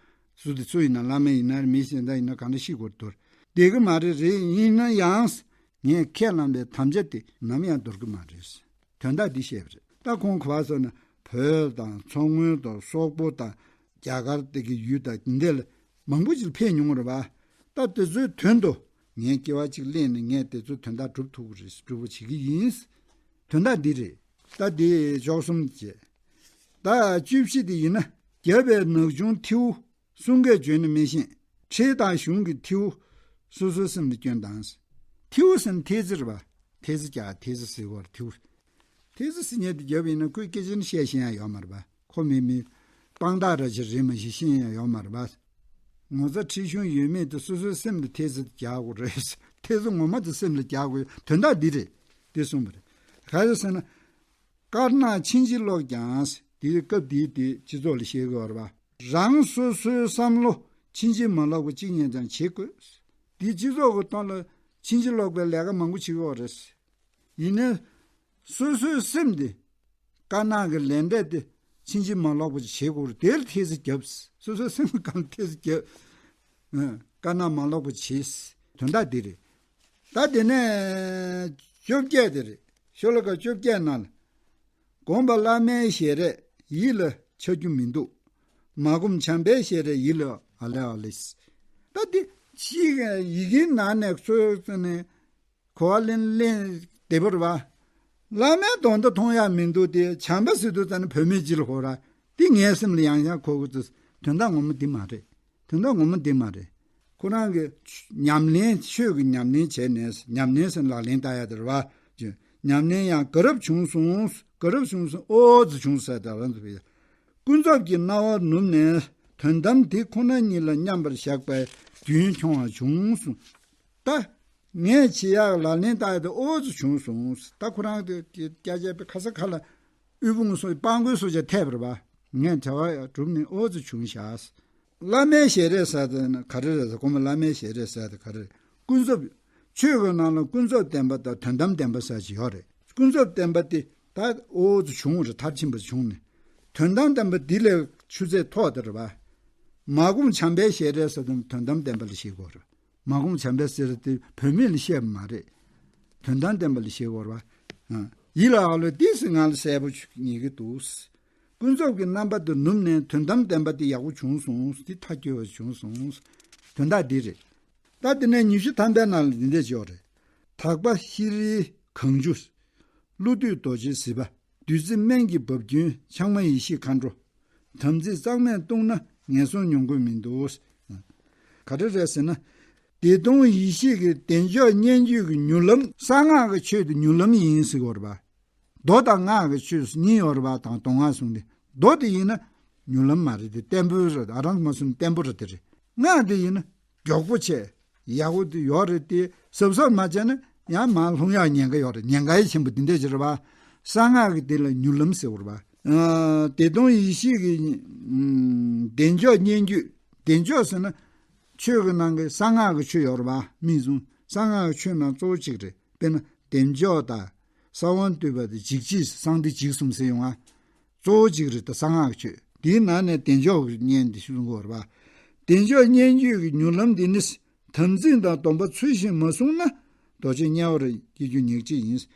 སུ་དེ་སུ་ཡིན་ན་བླ་མ་ཡིན་ན་མི་གཞན་དག་ཡིན་ན་གང་འདྲ་ཤི་དགོས་དོར་བསྡད་ཀྱི་མ་རེད། རེད་ཡིན་ན་ཡང་། ངས་ཁས་བླངས་པའི་དམ་བཅའ་དེ་ནམ་ཡང་འདོར་གྱི་མ་རེད། དོན་དག་འདི་བཤད་པ་རེད། ད་ཁོང་ག་པར་སོང་ན་བོད་དང་མཚོ་སྔོན་དང་སོག་པོ་དང་རྒྱ་གར་དེ་གི་ཡུལ་དང་འདི་འདྲ་ལ་མང་པོ་ཞིག་ཕེབས་མྱོང་བ་རེད་པ། ད་དེ་ཚོའི་དོན་དུ་ངས་སྐྱེ་བ་གཅིག་ལེན་ནས་ངས་དེ་ཚོའི་དོན་དག་སྒྲུབ་ཐུབ་ཀྱི་རེད། སྒྲུབ་པ་བྱེད་ཀྱི་ཡིན། དོན་དག་འདི་རེད། ད་འདི་བཅུ་གསུམ་བྱས། ད་བཅུ་བཞི་དེ་ཡིན་ན་རྒྱབ་པའི་ནག་ཆུང་ཐེའུ། གསུང་སྐད་བརྗོད་ནས་མི་ཤེས། ཁྲེལ་དང་གཞུང་གི་ཐེའུ། སོ་སོའི་སེམས་ལ་སྐྱོན་དང་། ཐེའུ་ཟེར་ན་ཐེལ་ཙེ་རེད་པ། ཐེལ་ཙེ་རྒྱག་ཐེལ་ཙེ་ཟེར་བར་ཐེའུ། ཐེལ་ཙེ་ཟེར་མཁན་དེ་རྒྱབ་ཡིན་ན་ཁོས་སྐད་ཆ་ནི་བཤད་ཤེས་ཡ་ཡོད་མ་རེད་པ། ཁོ་མི་མི། དཔང་རྟགས་ར་ཅིག་རེད་མ་གཞི་ཤེས་ཡ་ཡོད་མ་རེད་པ། ངོ་ཚ་ཁྲེལ་གཞུང་ཡོད་མེད་དེ་སོ་སོའི་སེམས་ལ་ཐེལ་ཙེ་རྒྱག་དགོས་རེད། ཐེལ་ཙེ་ངོ་མ་དེ་སེམས་ལ་རྒྱག་དགོས་དོན་དག་འདི་རེད། དེ་གསུངས་པ་རེད། ག་རེ་ཟེར་ན། དཀར་ནག་ཕྱིན་ཅི་ལོག་ཀྱང་། དེའི་སྐབས་དེའི་དེ་སྤྱི་ཚོགས་ལ་བཤད་དགོས་པ་རེད་པ། རང་སོ་སོའི་བསམ་བློ་ཕྱིན་ཅི་མ་ལོག་པ་གཅིག་ཉིད་ཀྱང་བྱེད་དགོས། དེ་སྤྱི་ཚོགས་ཀྱི་ཐོག་ལ་ཕྱིན་ཅི་ལོག་པའི་ལས་ཀ་མང་པོ་བྱེད་དགོས་རེད། ཡིན་ནའི་སོ་སོའི་སེམས་དེ་དཀར་ནག་གི་ལས་འབྲས་དེ་ཕྱིན་ཅི་མ་ལོག་པ་ཅིག་བྱེད་དགོས་རེད། དེར་ཐེལ་ཙེ་རྒྱབ། སོ་སོའི་སེམས་ཀྱི་སྒང་ཐེལ་ཙེ་རྒྱབ། དཀར་ནག་མ་ལོག་པ་བྱེད། དོན་དག་འདི་རེད། ད་དེ་ནས་བཅོ་བརྒྱད་དེ་རེད། ཤོ་ལོ་ཀ་བཅོ་བརྒྱད་ནང་ལ། སྒོམ་པ་བླ་མའི་ཞལ་རས་ཡིད་ལ་འཆར་རྒྱུ་མི་འདུག་མ་སྒོམ་བྱམས་པའི་ཞལ་རས་ཡིད་ལ་ཨ་ལེ་ཨ་ལེ། ད་འདི་ཅིག་ཡི་གེའི་ནང་ནས་ཚོས་ནས་གོ་བ་ལེན་ལེན་བདེ་པོ་རེད་པ། བླ་མའི་དོན་དུ་མཐོང་ཡག་མི་འདུག་སྟེ་བྱམས་པ་ཟེར་དུས་ཙམ་ནས་བུད་མེད་ཅིག་ལ་གོ་ར། འདི་ངའི་སེམས་ལ་ཡང་ཡང་གོ་དགོས་ཚུལ་དོན་དག་ངོ་མ་འདི་མ་རེད། དོན་དག་ངོ་མ་འདི་མ་རེད། ཁོ་རང་གི་ཉམས་ལེན་ཆོས་ཀྱི་ཉམས་ལེན་བྱས་ནས་ཉམས་ལེན་ཟེར་ལག་ལེན་བསྟར་ཡ་དེ་རེད་པ། ཉམས་ལེན་ཡང་དགའ་རབ་བྱུང་སོང་། དགའ་རབ་བྱུང་སོང་ཨོ་ཙི་བྱུང་ཟེར་ད་རང་ཚོ་བས། ཀུན་རྫོབ་ཀྱི་སྣང་བ་ནུབ་ནས་དོན་དམ་དེ་ཁོ་ན་ཉིད་ལ་མཉམ་པར་བཞག་པའི་རྒྱུན་འཁྱོངས་པ་བྱུང་སོང་། ད། ངས་བྱེད་ཡག་ལག་ལེན་བསྟར་ཡ་དེ་ཨོ་ཙི་བྱུང་སོང་། ད་ཁོ་རང་དེ་དེ་སྐྱ་ཆས་པའི་ཁ་ས་ཁ་ལ་དབུལ་ཕོངས་སོགས་སྤྲང་པོའི་སོ་ཆ་ཐེབས་པ་རེད་པ། ངས་བྱ་བ་ཡག་བསྒྲུབས་ནས་ཨོ་ཙི་བྱུང་ཤག་བླ་མའི་ཞལ་རས་ཟེར་དེ་ན་ག་རེ་རེད་ཟེར། སྒོམ་པ་བླ་མའི་ཞལ་རས་ཟེར་དེ་ག་རེ་རེད། ཀུན་རྫོབ། ཆོས་ཀྱི་ནང་ལ་ཀུན་རྫོབ་བདེན་པ་དང་དོན་དམ་བདེན་པ་ཟེར་ཅིག་ཡོད་རེད། ཀུན་རྫོབ་བདེན་པ་དེ་ད་ཨོ་ཙི་བྱུང་བ་རེད། མཐར་ཕྱིན་པ་བྱུང་ནས། དོན་དམ་བདེན་པ་འདི་ལས་ཆུ་ཚད་མཐོ་དེ་རེད་པ། མ་སྒོམ་བྱམས་པའི་ཞལ་རས་ཟེར་དེ་དོན་དམ་བདེན་པ་ལ་བཤད་དགོས་རེད། མ་སྒོམ་བྱམས་པའི་ཟེར་དེ་བུད་མེད་ལ་བཤད་པ་མ་རེད། དོན་དམ་བདེན་པ་ལ་བཤད་དགོས་རེད་པ། ཡིད་ལ་ཨ་ལོ་ཏི་སི་ང་ལ་གསལ་པོ་ཉེ་གི་འདུག་ཀུན་རྫོབ་ཀྱི་རྣམ་པ་དེ་ནུབ་ནས་དོན་དམ་བདེན་པ་དེ་ཡག་པོ་བྱུང་སོང་། དེ་མཐའ་འཁྱོལ་བ་བྱུང་སོང་། དོན་དག་འདི་རེད། ད་དེ་ནས་ཉི་ཤུ་ཐམ་པའི་ནང་ལ་འདི་འདྲས་ཅིག་ཡོད་རེད། དག་པ་ཤྲཱི་གང་བྱུང་། ཀླུ་བདུད་རྡོ་རྗེའི་གཟི་འབར། བདུད་རྩི་སྨན་གྱི་འབབ་རྒྱུན་ཆགས་མ་ཡེ་ཤེས་མཁའ་འགྲོ། དམ་ཚིག་གཙང་མས་བཏུངས་ན་ངན་སོང་མྱོང་དགོས་མི་འདུག་ག་རེ་རེད་ཟེར་ན། བདེ་སྟོང་ཡེ་ཤེས་ཀྱི་བདེ་མཆོག་སྙན་བརྒྱུད་ཀྱི་མྱུར་ལམ། གསང་སྔགས་ཀྱི་ཆོས་དེ་མྱུར་ལམ་ཡིན་ཟེར་གྱི་ཡོད་རེད་པ། མདོ་དང་སྔགས་ཀྱི་ཆོས་གཉིས་ཡོད་རེད་པ། དང་མདོ་སྔགས་གསུམ་དེ། མདོ་དེ་ཡིན་ན་མྱུར་ལམ་མ་རེད་དེ་བརྟན་པོ་རེད། ཨ་རང་མ་གསུམ་བརྟན་པོ་རེད་དེ་རེད། སྔགས་དེ་ཡིན་ན་མགྱོགས་པོ་བྱས། ཡག་པོ་དེ་ཡོད་རེད་དེ་གཟབ་གཟབ་མ་བྱས་ན་ཡང་མར་ལྷུང་ཡག་ཉེན་ཁ་ཡོད་རེད། ཉེན་ཁ་ཡ་ཆེན་པོ་དེ་འདྲས་ཅིག་རེད་པ། གསང་སྔགས་ཀྱི་དེ་ལ་མྱུར་ལམ་ཟེར་བ་རེད་པ། ཨ་བདེ་སྟོང་ཡེ་ཤེས་ཀྱི་ཨ་བདེ་མཆོག་སྙན་བརྒྱུད། བདེ་མཆོག་ཟེར་ན་ཆོས་ཀྱི་ནང་གི་གསང་སྔགས་ཀྱི་ཆོས་ཡོད་རེད་པ། མིང་བཟུང་གསང་སྔགས་ཀྱི་ཆོས་ནང་གཙོ་བོ་གཅིག་རེད། དཔེར་ན་བདེ་མཆོག་དང་ས་བོན་བཏུད་པ་དང་འཇིགས་བྱེད་གསང་བདེ་འཇིགས་གསུམ་ཟེར་ཡོང་ང་། གཙོ་བོ་གཅིག་རེད། ད་གསང་སྔགས་ཀྱི་ཆོས་དེའི་ནང་ནས་བདེ་མཆོག་གི་བརྙན་འདི་ཞུ་དགོས་རེད་པ། བདེ་མཆོག་སྙན་བརྒྱུད་ཀྱི་མྱུར་ལམ་འདི་ནི་ དམ་ཚིག་དང་སྡོམ་པ་ཚུལ་བཞིན་མ་བསྲུངས་ན། རྡོ་རྗེ་དམྱལ་བར་སྐྱེ་རྒྱུ་ཉག་གཅིག་ཡིན། བྱས་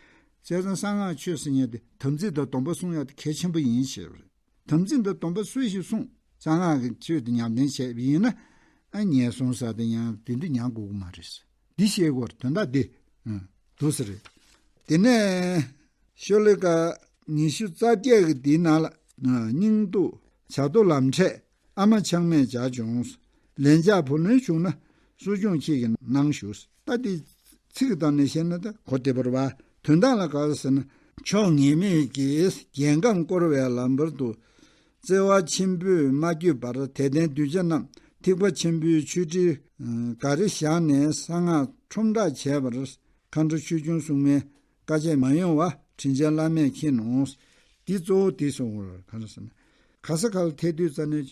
ཙང་གསང་སྔགས་ཆོས་ཟེར་མཁན་དེ་དམ་ཚིག་དང་སྡོམ་པ་བསྲུང་ཡག་དེ་གལ་ཆེན་པོ་ཡིན་ཞེས་པ་རེད། དམ་ཚིག་དང་སྡོམ་པ་སུ་ཞིག་བསྲུང་། གསང་སྔགས་ཀྱི་ཆོས་དེ་ཉམས་ལེན་བྱས་པ་ཡིན་ན། ཨ་ངན་སོང་ས་དེ་ཡང་དེ་འདྲ་མྱང་དགོས་ཀྱི་མ་རེད། འདི་ཤེས་དགོས་རེད། དོན་དག་འདི། ཨང་། འདུག་ས་རེད། དེ་ནས་ཤོ་ལོ་ཀ་ཉི་ཤུ་རྩ་བརྒྱད་ཀྱི་འདིའི་ནང་ལ། ཨ་སྙིང་སྡུག་བྱ་དོ་ལམ་འཕྲད། ཨ་མ་ཆགས་མེད་བྱ་བྱུང་། ལན་ཆགས་བུ་ལོན་བྱུང་ན། གསོ་སྦྱོང་ཁྱེད་ཀྱིས་གནང་ཞུ། ད་འདི་ཚིག་གི་སྟེང་ནས་བཤད་ན་ད་གོ་བདེ་བོ་རེད་པ། དོན་དག་ལ་ག་རེ་ཟེར་ན། ཕྱོགས་ངེས་མེད་ཀྱིས་རྒྱལ་ཁམས་བསྐོར་བའི་ལམ་བར་དུ། བརྩེ་བ་ཆེན་པོས་མ་བསྐྱོད་པར་དད་ལྡན་གདུལ་བྱ་རྣམས་ཐེག་པ་ཆེན་པོའི་ཆོས་ཁྲིར་ག་རེ་བཞག་ནས་གསང་སྔགས་ཁྲོམ་བསྒྲགས་བྱས་པར། མཁའ་འགྲོ་ཆོས་སྐྱོང་སྲུང་མའི་བཀའ་ཆད་མ་ཡོང་བ་དྲིན་ཅན་བླ་མས་མཁྱེན་ནོ། འདི་གཙོ་བོ་དེ་གསུང་བར་ག་རེ་ཟེར་ན། ག་ས་ག་ལ་ཐད་དུས་ཙ་ནས་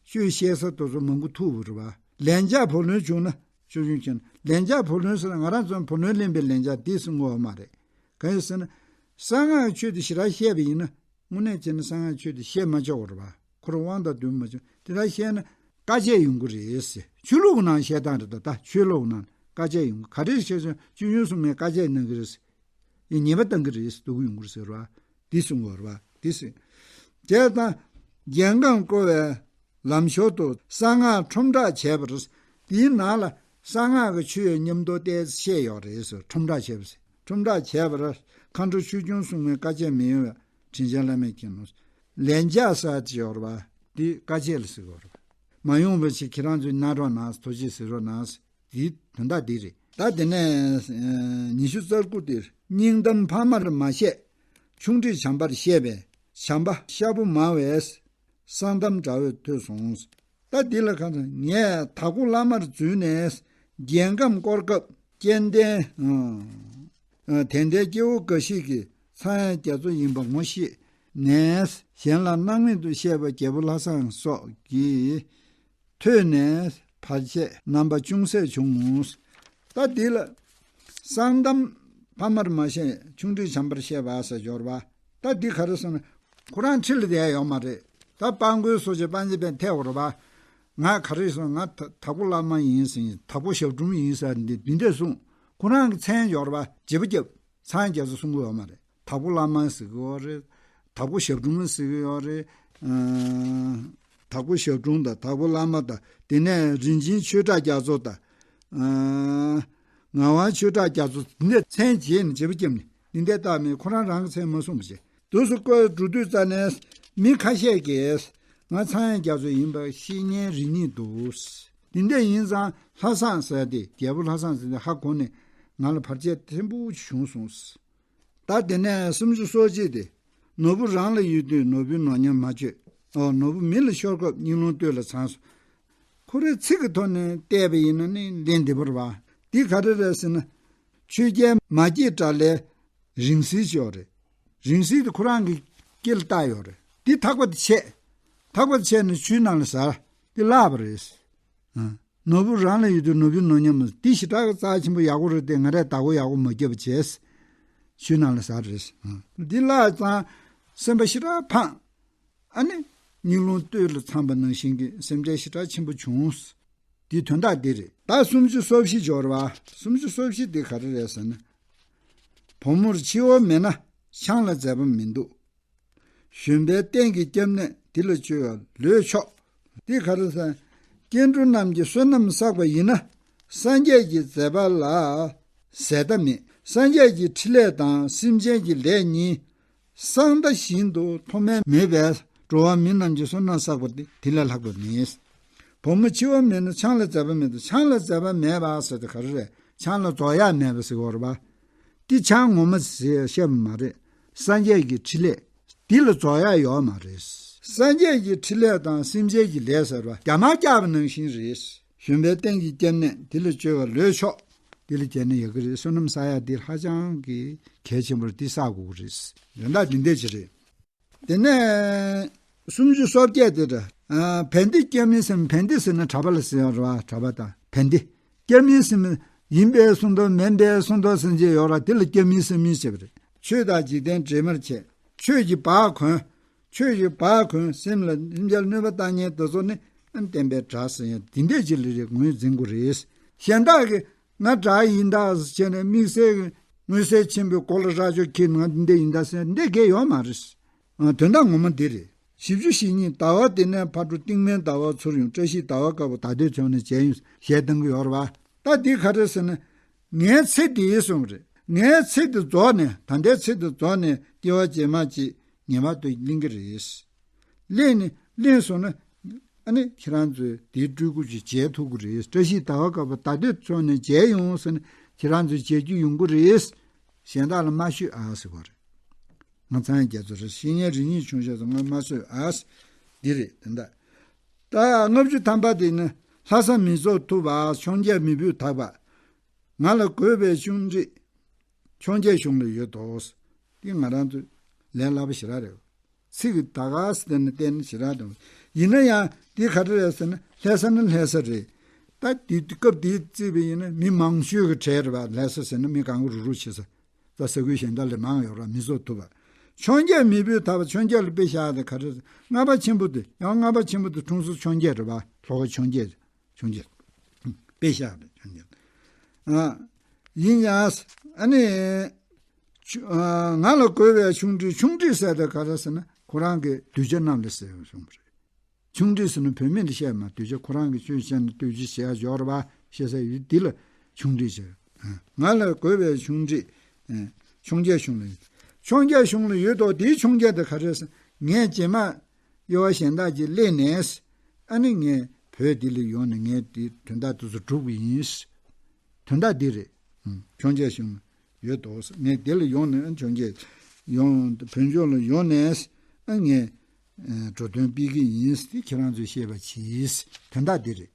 ཆོས་བཤད་ས་དེ་ཚོ་མང་པོ་ཐུག་པ་རེད་པ། ལན་ཆགས་བུ་ལོན་བྱུང་ན་ཆོས་སྐྱོང་ཁྱེད་ན། ལན་ཆགས་བུ་ལོན་ཟེར་ན་ང་རང་ཚོ་བུ་ལོན་ལེན་པའི་ལན་ཆགས་དེ་གསུང་གི་ཡོད་མ་རེད། གང་ཡིན་ཟེར་ན། གསང་སྔགས་ཆོས་དེ་ཞེ་དྲག་བཤད་པ་ཡིན་ན། དངོས་གནས་བྱས་ན་གསང་སྔགས་ཆོས་དེ་བཤད་མ་ཆོག་པ་རེད་པ། ཁོ་རང་དབང་དང་འདུན་མ་བྱུང་། དེ་འདྲ་བཤད་ན་བཀའ་ཆད་ཡོང་གི་རེད་ཟེར། ཆོས་ལུགས་ནང་བཤད་སྟངས་རེད་ད། ད་ཆོས་ལུགས་ནང་བཀའ་ཆད་ཡོང་གི། ག་རེ་བཤད་སོང་། ཆོས་སྐྱོང་སྲུང་མས་བཀའ་ཆད་གནང་གི་རེད་ཟེར། ཡང་ཉེས་པ་གཏང་གི་རེད་ཟེར། སྡུག་གི་ཡོང་གི་རེད་ཟེར་བ། འདི་གསུང་གི་ཡོད་རེད་པ། འདི་ཟེར། བྱས་ཙང་རྒྱལ་ཁམས་བསྐོར་བའི་ལམ་ཞོར་དུ་གསང་སྔགས་ཁྲོམ་བསྒྲགས་བྱས་པར། དེའི་ནང་ལ་གསང་སྔགས་ཀྱི་ཆོས་མཉམ་དུ་བལྟས་བཤད་ཡོད་རེད་ཟེར། ཁྲོམ་བསྒྲགས་བྱས་པ་ཟེར། ཁྲོམ་བསྒྲགས་བྱས་པར་མཁའ་འགྲོ་ཆོས་སྐྱོང་སྲུང་མའི་བཀའ་ཆད་མི་ཡོང་བའི་དྲིན་ཅན་བླ་མས་མཁྱེན་ནོ། ལན་ཆགས་ཟེར་ཅིག་ཡོད་རེད་པ། འདི་བཀའ་ཆད་ལ་ཟེར་གྱི་ཡོད་རེད་པ། མ་ཡོང་བ་ཞིག་ཁྱེད་རང་ཚོས་གནང་རོགས་གནང་། ཐུགས་རྗེ་གཟིགས་རོགས་གནང་། འདིའི་དོན་དག་འདི་རེད། ད་དེ་ནས་ཉི་ཤུ་རྩ་དགུ་དེར། སྙིང་གཏམ་ཕ་མར་མ་བཤད། ཆུང་འདྲིས་བྱམས་པར་བཤད་པས། བྱམས་པ་ཤ་བོ་མང་བས། གསང་གཏམ་འདྲ་བོ་ཐོས་སོང་། ད་འདི་ལ་གང་ཟེར། ངས་དྭགས་པོ་བླ་མར་འཛུལ་ནས། རྒྱལ་ཁམས་བསྐོར་སྐབས་སྐལ་ལྡན། ཨ་ཨ་དད་ལྡན་སྐྱེ་བོ་འགའ་ཞིག་གིས་ཚངས་དབྱངས་རྒྱ་མཚོ་ཡིན་པ་ངོ་ཤེས་ནས། གཞན་ལ་སྣང་མེད་དུ་བཤད་པ་རྒྱལ་པོ་ལྷ་བཟང་སོགས་ཀྱིས་ཐོས་ནས་བར་ཆད་རྣམ་པ་ཅུང་ཟད་བྱུང་ངོ་། ད་འདི་ལ་གསང་གཏམ་ཕ་མར་མ་བཤད། ཆུང་འདྲིས་བྱམས་པར་བཤད་པ་ཟེར་ཡོད་རེད་པ། ད་འདི་ག་རེ་ཟེར་ན། ཁོ་རང་ཁྲི་ལ་བསྡད་ཡོད་མ་རེད། ད་སྤྲང་པོའི་སོ་ཆེ་སྤྲང་ཆེ་བས་ཐད་ཡོད་རེད་པ། ང་ག་རེ་ཟེར། ང་ད་དྭགས་པོ་བླ་མ་ཡིན་ཟེར། དྭགས་པོ་ཞབས་དྲུང་ཡིན་ཟེར། འདི་འདི་འདྲས་གསུངས། ཁོ་རང་གི་མཚན་ཡོད་རེད་པ། བརྗེ་པོ་བརྒྱབ། ཚངས་དབྱངས་རྒྱ་མཚོ་གསུང་གི་ཡོད་མ་རེད། དྭགས་པོ་བླ་མ་ཟེར་གི་ཡོད་རེད། དྭགས་པོ་ཞབས་དྲུང་ཟེར་གི་ཡོད་རེད། ཨ་དྭགས་པོ་ཞབས་དྲུང་དང་། དྭགས་པོ་བླ་མ་དང་། དེ་ནས་རིན་ཆེན་ཆོས་གྲགས་རྒྱ་མཚོ་དང་། ཨ་ངག་དབང་ཆོས་གྲགས་རྒྱ་མཚོ། འདི་འདྲས་མཚན་བརྗེས་ནས་བརྗེ་པོ་བརྒྱབ་ནས་འདི་འདྲས་བཏགས་མེད། ཁོ་རང་རང་གི་མཚན་མ་གསུངས་པ་བྱས། དུས་སུ་བཀོད་འགྲོ་དུས་ཙ་ནས་མི་ཁ་ཤས་ཀྱིས་ང་ཚངས་དབྱངས་རྒྱ་མཚོ་ཡིན་པ་ཤེས་མཁན་རེ་གཉིས་འདུག། འདི་འདྲས་ཡིན་ཙང་ལྷ་བཟང་ཟེར་དེ། རྒྱལ་པོ་ལྷ་བཟང་ཟེར་དེ་ཧ་གོ་ནས་ང་ལ་བར་ཆད་ཆེན་པོ་བྱུང་སོང་། ད་དེ་ནས་སུམ་ཅུ་སོ་གཅིག་དེ། ནོར་བུ་རང་ལ་ཡོད་དུས་ནོར་བུའི་ནོར་ཉམས་མ་སྤྱོད། ཨོ། ནོར་བུ་མི་ལ་ཤོར་སྐབས་སྙིང་རླུང་སྟོད་ལ་འཚང་སོང་། ཁོ་རའི་ཚིག་གི་ཐོག་ནས་བལྟས་པ་ཡིན་ན་ནི་ལན་འདི་བོར་བ། འདི་ག་རེ་རེད་ཟེར་ན། ཆོས་རྒྱལ་མ་སྐྱེས་དགྲ་ལྷའི་རིང་བསྲེལ་ཅིག་ཡོད་རེད། རིང་བསྲེལ་དེ་ཁོ་རང་གི་སྐེ་ལ་བཏགས་ཡོད་རེད། འདི་ཐག་པ་དེ་ཆད། ཐག་པ་དེ་ཆད་ནས་ཆུའི་ནང་ལ་ཟགས། འདི་བརླག་པ་རེད། ཨ། ནོར་བུ་རང་ལ་ཡོད་དུས་ནོར་བུའི་ནོར་ཉམས་མ། འདི་ཞེ་དྲག་གི་རྩ་ཆེན་པོ་ཡག་པོ་རེད་དེ། ང་རས་བདག་པོ་ཡག་པོ་མ་བརྒྱབ་པ་བྱས། ཆུའི་ནང་ལ་ཟགས་རེད། ཨ། འདི་བརླག་ཙང་སེམས་པ་ཞེ་དྲག་ཕངས། ཨ་ནི་སྙིང་རླུང་སྟོད་ལ་འཚང་པ་ནང་བཞིན་གྱི་སེམས་ཁྲལ་ཞེ་དྲག་ཆེན་པོ་བྱུང་། འདིའི་དོན་དག་འདི་རེད། ད་སུམ་ཅུ་སོ་བཞི་འབྱོར་བ། སུམ་ཅུ་སོ་བཞི་འདི་ག་རེ་རེད་ཟེར་ན། བུ་མོར་འཆི་བ་མེད་ན་ཆང་ལ་འཛད་པ་མི་འདུག། གཞོན་པའི་རྟེན་གྱི་སྐྱབས་གནས་འདི་ལ་བཅོལ་བ་ལོས་ཆོག། འདི་ག་རེ་ཟེར། སྐྱེ་འགྲོ་རྣམས་ཀྱི་བསོད་ནམས་བསགས་པ་ཡིན་ན། སངས་རྒྱས་ཀྱི་མཛད་པ་ལ་ཟད་མཐའ་མེད། སངས་རྒྱས་ཀྱི་ཕྲིན་ལས་དང་སེམས་ཅན་གྱི་ལས་གཉིས་གསང་མཐའ་བཞིན་དུ་མཐོ་དམན་མེད་པས། འགྲོ་བ་མི་རྣམས་ཀྱི་བསོད་ནམས་བསགས་པ་དེ་དེ་ལས་ལྷག་པ་མེད། བུ་མོ་འཆི་བ་མེད་ན་ཆང་ལ་འཛད་པ་མེད་དོ། ཆང་ལ་འཛད་པ་མེད་པ་ཟེར་དེ་ག་རེ་རེད། ཆང་ལ་རྫོགས་ཡག་མེད་པ་ཟེར་གྱི་ཡོད་རེད་པ། འདི་ཆང་ངོ་མ་ཟེར་བཤད་པ་མ་རེད། སངས་རྒྱས་ཀྱི་ཕྲིན་ལས་འདི་ལ་རྫོགས་ཡག་ཡོད་མ་རེད། སངས་རྒྱས་ཀྱི་ཕྲིན་ལས་དང་སེམས་ཅན་གྱི་ལས་ཟེར་བ་རྒྱ་མར་བཀྱགས་པ་ནང་བཞིན་རེད། གཞོན་པའི་རྟེན་གྱི་སྐྱབས་གནས་འདི་ལ་བཅོལ་བ་ལོས་ཆོག། འདི་ལ་བྱས་ན་ཡག་གི་རེད། བསོད་ནམས་བསགས་ཡག་འདི་ཧ་ཅང་གི་གལ་ཆེན་པོ་རེད། འདི་བསགས་དགོས་ཀྱི་རེད། དོན་དག་འདི་འདྲ་ཅིག་རེད། དེ་ནས་སུམ་ཅུ་སོ་བརྒྱད་དེ་འདྲ། ཨ། བན་དེ་སྐྱབས་མིན་སེམས། བན་དེ་ཟེར་ན་གྲྭ་པ་ལ་ཟེར་ཡོད་རེད་པ། གྲྭ་པ་དང་བན་དེ། སྐྱབས་མིན་སེམས། ཡིན་པས་གསུངས་དང་མིན་པས་གསུངས་དང་ཟེར་གྱི་ཡོད་རེད། དེ་ལ་སྐྱབས་མིན་སེམས་མིན་ཟེར་བ་རེད། ཆོས་དང་འཇིག་རྟེན་འདྲེས་མར་བྱས། ཆོས་ཀྱི་བག་གོན། ཆོས་ཀྱི་བག་གོན། སེམས་ལ་སེམས་ཅན་གནོད་པ་བཏང་མཁན་དེ་ཚོ་ནི་ཨ་བསྟན་པའི་དགྲ་ཟེར་ཡང་དེ་འདྲས་ཅིག་ལ་རེ་ངོས་འཛིན་དགོས་རེད། གཞན་དག་གིས་ང་དགྲ་ཡིན་ད་ཟེར་བྱས་ནས་དམིགས་བསལ་གྱི་མངོན་གསལ་ཆེན་པོའི་གོ་ལ་རྭ་ཅོ་འཁྱེར་ང་འདི་འདྲ་ཡིན་ད་ཟེར་འདི་གས་ཡོད་མ་རེད། ཨ། དོན་དག་ངོ་མ་འདི་རེད། བཞི་བཅུ་ཞེ་གཉིས། ཟླ་བ་འདི་ནས་ཕར་འགྲོ། སྟིང་མའི་ཟླ་བ་ཚུར་ཡོང་། བཀྲ་ཤིས་ཟླ་བ་དཀར་པོ་ད་ལྟའི་ཚོད་ནས་མཇལ་ཡོང་ཞེས་གཏོང་གི་ཡོད་རེད་བ། ད་འདི་ག་རེ་ཟེར་ན། ངའི་ཚེ་འདིའི་གསུངས་རེད། ངའི་ཚེ་འདི་རྫོགས་ནས། ད་ལྟའི་ཚེ་འདི་རྫོགས་ནས་སྐྱེ་བ་རྗེས་མ་ཅིག་ངེས་པར་དུ་ལེན་གྱི་རེད། ལེན་ནས་ལེན་སོང་ན། ཨ་ནི་ཁྱེད་རང་ཚོས་དེའི་སྤྲུལ་སྐུ་ཅིག་མཇལ་ཐུབ་ཀྱི་རེད། བཀྲ་ཤིས་ཟླ་བ་དཀར་པོ་ད་ལྟའི་ཚོད་ནས་མཇལ་ཡོང་ཟེར་ན། ཁྱེད་རང་ཚོས་མཇལ་རྒྱུ་ཡོང་གི་རེད། གཞན་དག་ལ་མ་ཤོད་ཨ་ཟེར་བ་རེད། ང་ཚང་རྒྱ་མཚོ་རེད། བཤེས་གཉེན་རིམ་གཉིས་ཆུང་ཤོས་སུ་ང་མ་ཤོད་ཨ་ཟེར། འདི་རེད་དེ་འདྲ། ད་ལྔ་བཅུ་ཐམ་པ་དེ་ནི། ལྷ་ས་མི་རྫོགས་ཐུབ་པ། འཕྱོངས་རྒྱས་མི་བུས་དག་པ། ང་ལ་དགོས་པའི་ཆུང་འདྲིས། འཕྱོངས་རྒྱས་གཞུང་ལ་ཡོད་དོ། འདི་ང་རང་ཚོ་ལས་སླ་པོ་ཞེ་དྲག་རེད། ཚིག་གི་ད་ག་ཟེར་ནས་བལྟས་ན་ཞེ་དྲག་འདུག་ཡིན་ན་ཡང་འདི་ག་རེ་རེད་ཟེར་ན། ལྷ་ས་ནི་ལྷ་ས་རེད། ད་འདི་སྐབས་འདིའི་བརྩིས་པ་ཡིན་ན་མི་མང་ཤོས་ཀྱི་གྲས་རེད་པ། ལྷ་ས་ཟེར་ན་མི་གང་ག་རུག་རུག་བྱེད་ས། ད་ས་ཁུལ་གཞན་དག་ལས་མང་ཡོད་ར། མི་རྫོགས་ཐུབ་པ། འཕྱོངས་རྒྱས་མི་བུས་དག་པ། འཕྱོངས་རྒྱས་ལ་དཔེ་བཞག་དེ་ག་རེ་ཟེར། ལྔ་པ་ཆེན་པོ་དེ། ཡང་ལྔ་པ་ཆེན་པོ་དེ་འཁྲུངས་ས་འཕྱོངས་རྒྱས་རེད་པ། ལྷོ་ཁ་འཕྱོངས་རྒྱས། འཕྱོངས་རྒྱས། དཔེ་བཞག་རེད། འཕྱོངས་རྒྱས། ཨ། ཡིན་ཡང་། ཨ་ནི། ཆུ། ཨ། ང་ལ་དགོས་པའི་ཆུང་འདྲིས། ཆུང་འདྲིས་ཟེར་དེ་ག་རེ་ཟེར་ན། ཁོ་རང་གི་གདུལ་བྱ་རྣམས་ལ་ཟེར་བ་གསུངས་པ་རེད། ཆུང་འདྲིས་ཟེར་ན་བུད་མེད་ལ་བཤད་མ། གདུལ་བྱ་ཁོ་རང་གི་ཆོས་བཤད་ན་གདུལ་བྱ་བྱེད་ཡ་ཡོད་རེད་པ། བཤད་ས་ཡོད་འདི་ལ་ཆུང་འདྲིས་ཟེར། ཨ། ང་ལ་དགོས་པའི་ཆུང་འདྲིས། ཨ། འཕྱོངས་རྒྱས་གཞུང་ལ་ཡོད། འཕྱོངས་རྒྱས་གཞུང་ལ་ཡོད་དོ། དེའི་འཕྱོངས་རྒྱས་དེ་ག་རེ་ཟེར། ངས་རྗེས་མ་དབྱེ་བ་གཞན་དག་ཅིག་ལེན་ནས། ཨ་ནི་ངས་བོད་འདི་ལ་ཡོང་ནས་ངས་འདི་དོན་དག་དེ་ཚོ་སྒྲུབ་ཀྱི་ཡིན། དོན་དག་འདི་རེད། ཨུམ། འཕྱོངས་རྒྱས་གཞུང་ཡོད་དོ། ངས་འདི་ལ་ཡོང་ནས། ཨ། འཕྱོངས་རྒྱས་ཡོང་། བོད་ལྗོངས་ལ་ཡོང་ནས། ཨ། ངས། ཨ། འགྲོ་དོན་སྤེལ་གྱི་ཡིན། དེ་ཁྱེད་རང་ཚོས་ཤེས་པ་གྱིས། དོན་དག་འདི་རེད།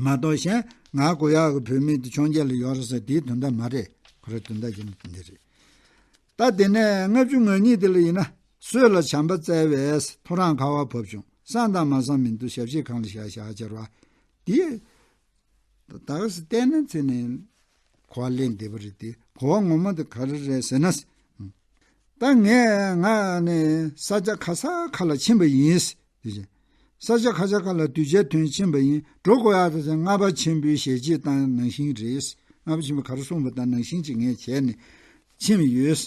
མ་གཏོགས་གཞན་ང་དགོས་ཡག་གི་བུད་མེད་དེ་འཕྱོངས་རྒྱས་ལ་ཡོད་རེད་ཟེར། དེའི་དོན་དག་མ་རེད། ཁོ་རའི་དོན་དག་གཞན་འདི་རེད། ད་དེ་ནས་ལྔ་བཅུ་ང་གཉིས་དེ་ལ་ཡིན་ན། སྲོད་ལ་བྱམས་པ་བཙལ་བས། ཐོ་རངས་ཁ་བ་བབས་བྱུང་། བསམ་དང་མ་བསམ་མི་འདུག་ཞབས་ཕྱི་གང་ལ་བཞག་བཞག་ཟེར་བ། དེ་ད་ག་ཟེ་བལྟས་ན་ཚེ་ནས་གོ་བ་ལེན་བདེ་པོ་རེད་དེ། གོ་བ་ངོ་མ་དེ་ག་རེ་རེད་ཟེར་ན། ད་ངས་ང་ནི་ས་ཆ་ག་ས་ག་ལ་ཕྱིན་པ་ཡིན། དེ་བཞིན་ས་ཆ་ག་ས་ག་ལ་གདུལ་བྱའི་དོན་ཕྱིན་པ་ཡིན། འགྲོ་དགོས་ཡག་དེ་ཚོ་ལྔ་པ་ཆེན་པོའི་ཞལ་ལྕེ་ལྟ་ནང་བཞིན་རེད། ལྔ་པ་ཆེན་པོས་ག་རེ་གསུངས་པ་ལྟ་ནང་བཞིན་ཅིག་ངས་བྱས་ནས་ཕྱིན་པ་ཡོད།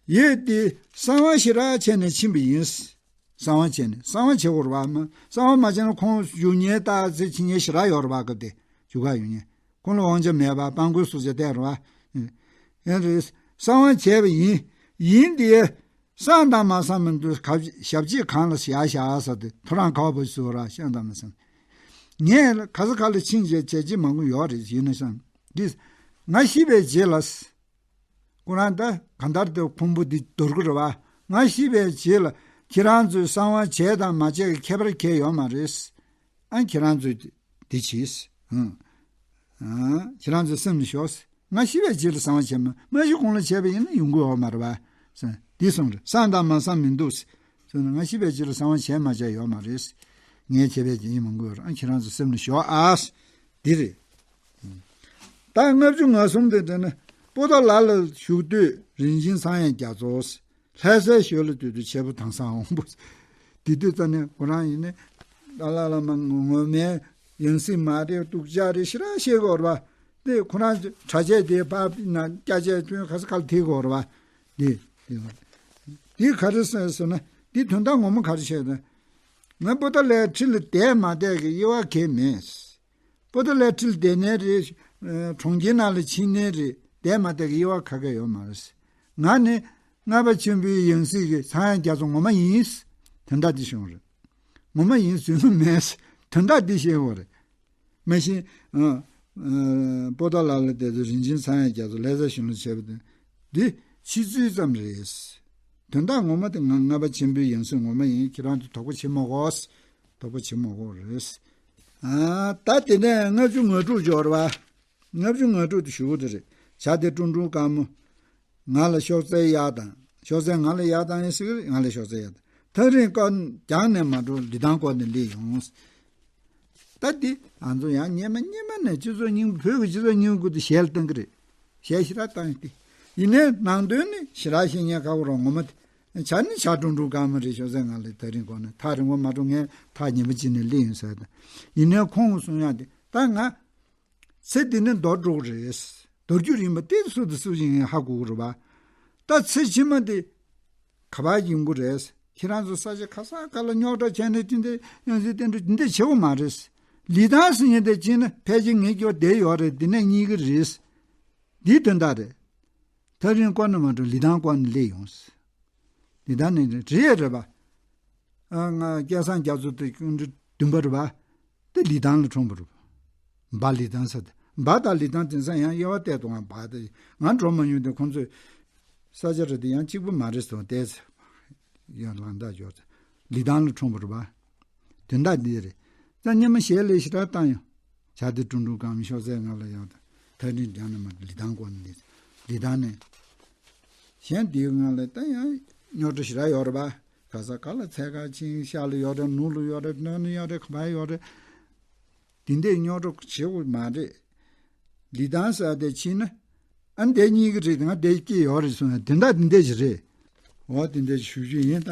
ཡོད་དེ་གསང་བ་ཞེ་དྲག་བྱས་ནས་ཕྱིན་པ་ཡིན། གསང་བ་བྱས་ནས། གསང་བ་བྱེད་དགོས་རེད་པ། མ་གསང་བ་མ་བྱས་ན་ཁོང་བཞུགས་ཉེན་ལྟ་ཚེ་ཕྱིན་ཉེན་ཞེ་དྲག་ཡོད་རེད་པ། སྐབས་དེ་བཞུགས་ག་ཡོང་ཉེན། ཁོང་ལ་དབང་ཆ་མེད་པ། སྤྲང་པོའི་སྲོག་ཆགས་བསྡད་རེད་པ། ཡིན་རེད། གསང་བ་བྱས་པ་ཡིན། ཡིན་དེ། བསམ་དང་མ་བསམ་མི་འདུག་ག་ཞབས་ཕྱི་གང་ལ་བཞག་བཞག་ཟེར་ཏེ། ཐོ་རངས་ཁ་བ་བབས་བྱུང་ར། བསམ་དང་མ་བསམ། ངས་ག་ས་ག་ལ་ཕྱིན་བྱས་བྱས་ཅི་མང་པོ་ཡོད་རེད། ཡིན་ན་བསམ། འདི་ང་ཤི་བའི་རྗེས་ལ། ཁོ་རང་ད་གང་ལྟར་དེ་ཕུང་པོ་འདི་འདོར་གི་རེད་པ། ང་ཤི་བའི་རྗེས་ལ་ཁྱེད་རང་ཚོས་གསང་བ་བྱས་དང་མ་བྱས་ཀྱི་ཁྱད་པར་གང་ཡང་ཡོད་མ་རེད། ཨ། ཁྱེད་རང་ཚོས་འདི་བྱས། ཨང་། ཨ། ཁྱེད་རང་ཚོས་སེམས་ལ་ཞོག་ང་ཤི་བའི་རྗེས་ལ་གསང་བ་བྱས་མ། མ་ཤི་གོང་ལ་བྱས་པ་ཡིན་ན་ཡོང་གི་ཡོད་མ་རེད་པ། འདི་གསུངས་རེད། བསམ་དང་མ་བསམ་མི་འདུག་ཟེར་ན། ང་ཤི་བའི་རྗེས་ལ་གསང་བ་བྱས་མ་བྱས་ཡོད་མ་རེད། ངས་བྱས་པའི་རྗེས་ཡིན་མང་པོ་ཡོད་རེད། ཨ། ཁྱེད་རང་ཚོ་སེམས་ལ་ཞོག་ཨ། འདི་རེད། ད་ལྔ་བཅུ་ང་གསུམ་དེ་དེ་ནི་པོ་ཏཱ་ལ་ལ་བཞུགས་དུས་རིན་ཆེན་ཚངས་དབྱངས་རྒྱ་མཚོ། ལྷ་སའི་ཞོལ་ལ་སྡོད་དུས་ཆེ་བུ་དྭངས་སང་འོང་པོ། དེ་དུས་ཙ་ནས་ཁོ་རང་ཡིན་ནི་ཏཱ་ལའི་བླ་མ་ངོ་མའི་ཡང་སྲིད་མ་རེད། སྡུག་ཅག་རེད། ཞེ་དྲག་བཤད་དགོས་རེད་པ། དེ་ཁོ་རང་གྲྭ་ཆས་དེ་ཕར་ན་སྐྱ་ཆས་སྟོན། ག་ས་ག་ལ་དེད་དགོས་རེད་པ། དེ་དེ་དེ་ག་རེ་ཟེར་ཟེར་ན། དེ་དོན་དག་ངོ་མ་ག་རེ་བཤད་ན། ང་པོ་ཏཱ་ལའི་ཁྲི་ལ་བསྡད་མ་བསྡད་ཀྱི་དབྱེ་བ་གང་ཡང་མེད། པོ་ཏཱ་ལའི་ཁྲི་ལ་བསྡད་ནའི་རེད། ཨ། གྲོང་ཁྱེར་ནང་ལ་ཕྱིན་ནའི་རེད། བསྡད་མ་བསྡད་ཀྱི་དབྱེ་བ་ག་གེ་ཡོད་མ་རེད། ང་ནི་ལྔ་པ་ཆེན་པོའི་ཡང་སྲིད་ཀྱི་ཚངས་དབྱངས་རྒྱ་མཚོ་ངོ་མ་ཡིན། དོན་དག་འདི་བྱུང་བ་རེད། ངོ་མ་ཡིན་ཟེར་ནི་མེད། དོན་དག་འདི་བཤད་པ་རེད། མ་གཞི། ཨ། ཨ། པོ་ཏཱ་ལ་ལ་བསྡད་དུས་རིན་ཆེན་ཚངས་དབྱངས་རྒྱ་མཚོ་ལྷ་སའི་ཞོལ་ལ་བྱས་པ་དེ། འདི་ཕྱི་ཚུལ་ཙམ་རེད། དོན་དག་ངོ་མ་དེ་ང་ལྔ་པ་ཆེན་པོའི་ཡང་སྲིད་ངོ་མ་ཡིན། ཁྱེད་རང་ཚོ་དོགས་པ་བྱེད་མ་དགོས། དོགས་པ་བྱེད་མ་དགོས་རེད། ཨ། ད་དེ་ནས་ལྔ་བཅུ་ང་དྲུག་འབྱོར་བ། ལྔ་བཅུ་ང་དྲུག་དེ་ཞུ་གི་དེ་རེད། བྱ་དེ་ཀྲུང་ཀྲུང་དཀར་མོ། ང་ལ་གཤོག་རྩལ་གཡར་དང་། གཤོག་རྩལ་ང་ལ་གཡར་དང་ཡིན་ཟེར་གི་རེད། ང་ལ་གཤོག་རྩལ་གཡར་དང་། ཐག་རིང་བཀའ་རྒྱང་ནས་མ་འགྲོ། ལི་ཐང་སྐོར་ནས་སླེབས་ཡོང་། ད་འདི་ང་ཚོ་ཡང་སྔོན་མ་སྔོན་མ་ནས་སྤྱི་ཚོགས་རྙིང་པ། བོད་ཀྱི་སྤྱི་ཚོགས་རྙིང་པ་ཀུན་ཏུ་ཞལ་བཏང་གི་རེད། ཞལ་ཞེ་དྲག་བཏང་སྟེ། ཡིན་ནའི་ནང་དོན་ནི་ཞེ་དྲག་བཤད་ཉན་ཁག་པོ་རེད། ངོ་མ་དེ་བྱ་ནི་བྱ་ཀྲུང་ཀྲུང་དཀར་མོ་རེད། གཤོག་རྩལ་ང་ལ་ཐག་རིང་སྐོར་ནས། ཐག་རིང་པོ་མ་འགྲོ། ངས་ཐག་ཉེ་པོ་ཅིག་ནས་སླེབས་ཡོང་ཟེར་དང་། ཡིན་ནའི་ཁོང་གིས་གསུང་ཡག་དེ། ད་ང་ ཚེ་འདི་ནས་འདོར་འགྲོ་གི་རེད། འདོར་རྒྱུ་ཡིན་པ་དེ་སུ་དང་སུ་ཡིན་ཧ་གོ་གི་རེད་པ། ད་ཚེ་ཕྱི་མ་དེ་ག་པར་ཡོང་གི་རེད། ཁྱེད་རང་ཚོ་ས་ཆ་ག་ས་ག་ལ་རྙོག་དྲ་བྱས་ནས་དེ་འདྲ་ཡང་སྲིད་བསྟན་འགྲོ་དེ་འདྲ་བྱེད་དགོས་མ་རེད། ལི་ཐང་ཟེར་མཁན་དེ་ཅི་ན་ཕལ་ཆེར་ངས་སྐྱོར་བསྡད་ཡོད་རེད། དེ་ནས་གཉིས་ཀྱི་རེད། འདིའི་དོན་དག་རེད། ཐག་རིང་བསྐོར་ན་མ་འགྲོ། ལི་ཐང་བསྐོར་ནས་སླེབས་ཡོང་། ལི་ཐང་ནས་རེད་རེད་པ། ཨ་ང་སྐལ་བཟང་རྒྱ་མཚོ་དེ་ཀུན་གྲོལ་བདུན་པ་རེད་པ། དེ་ལི་ཐང་ལ་འཁྲུངས་པ་རེད་པ། འབའ་ལི་ཐང་ས་དེ། འབའ་དང་ལི་ཐང་དེང་སང་ཡང་དབྱེ་བ་གཏད་དུ་ང་འབའ་དེ་ང་འགྲོ་མ་མྱོང་དེ། ཁོང་ཚོས་ས་ཆ་རེད་དེ་ཡང་གཅིག་པུ་མ་རེད་ཟེར་བ་བལྟས་ཚེ། ཡང་ལང་དག་འབྱོར་ཚེ། ལི་ཐང་ལ་འཁྲུངས་པ་རེད་པ། དོན་དག་འདི་རེད། ད་སྙེ་མ་ཞལ་ལས་ཞེ་དྲག་བཏང་ཡོང་། བྱ་དེ་ཀྲུང་ཀྲུང་གང་མི་ཤོག་ཟས་ང་ལ་ཡང་ད་ཐག་རིང་རྒྱང་ན་མ་ལི་ཐང་སྐོར་ནས་ལི་ཐང་ནས། གཞན་དེའི་ངང་ལ་ད་ཡང་རྙོག་དྲ་ཞེ་དྲག་ཡོད་རེད་པ། ག་ས་ག་ལ་འཚོལ་ག་ཕྱིན། ཤར་ལ་ཡོད་རེད། ནུབ་ལ་ཡོད་རེད། སྣོད་ལ་ཡོད་རེད། ག་པར་ཡོད་རེད། དེ་འདྲའི་རྙོག་དྲ་བྱེད་དགོས་མ་རེད། ལི་ཐང་ཟེར་དེ་ཕྱིན་ན། ཨ་འདི་གཉིས་ཀྱི་རེད། ང་འདི་སྐྱེས་ཡོད་རེད་གསུངས་ཡ་དེ་འདྲ་དེ་འདྲ་ཞིག་རེད། འོ་དེ་འདྲ་ཞིག་ཞུ་རྒྱུ་ཡིན་ད།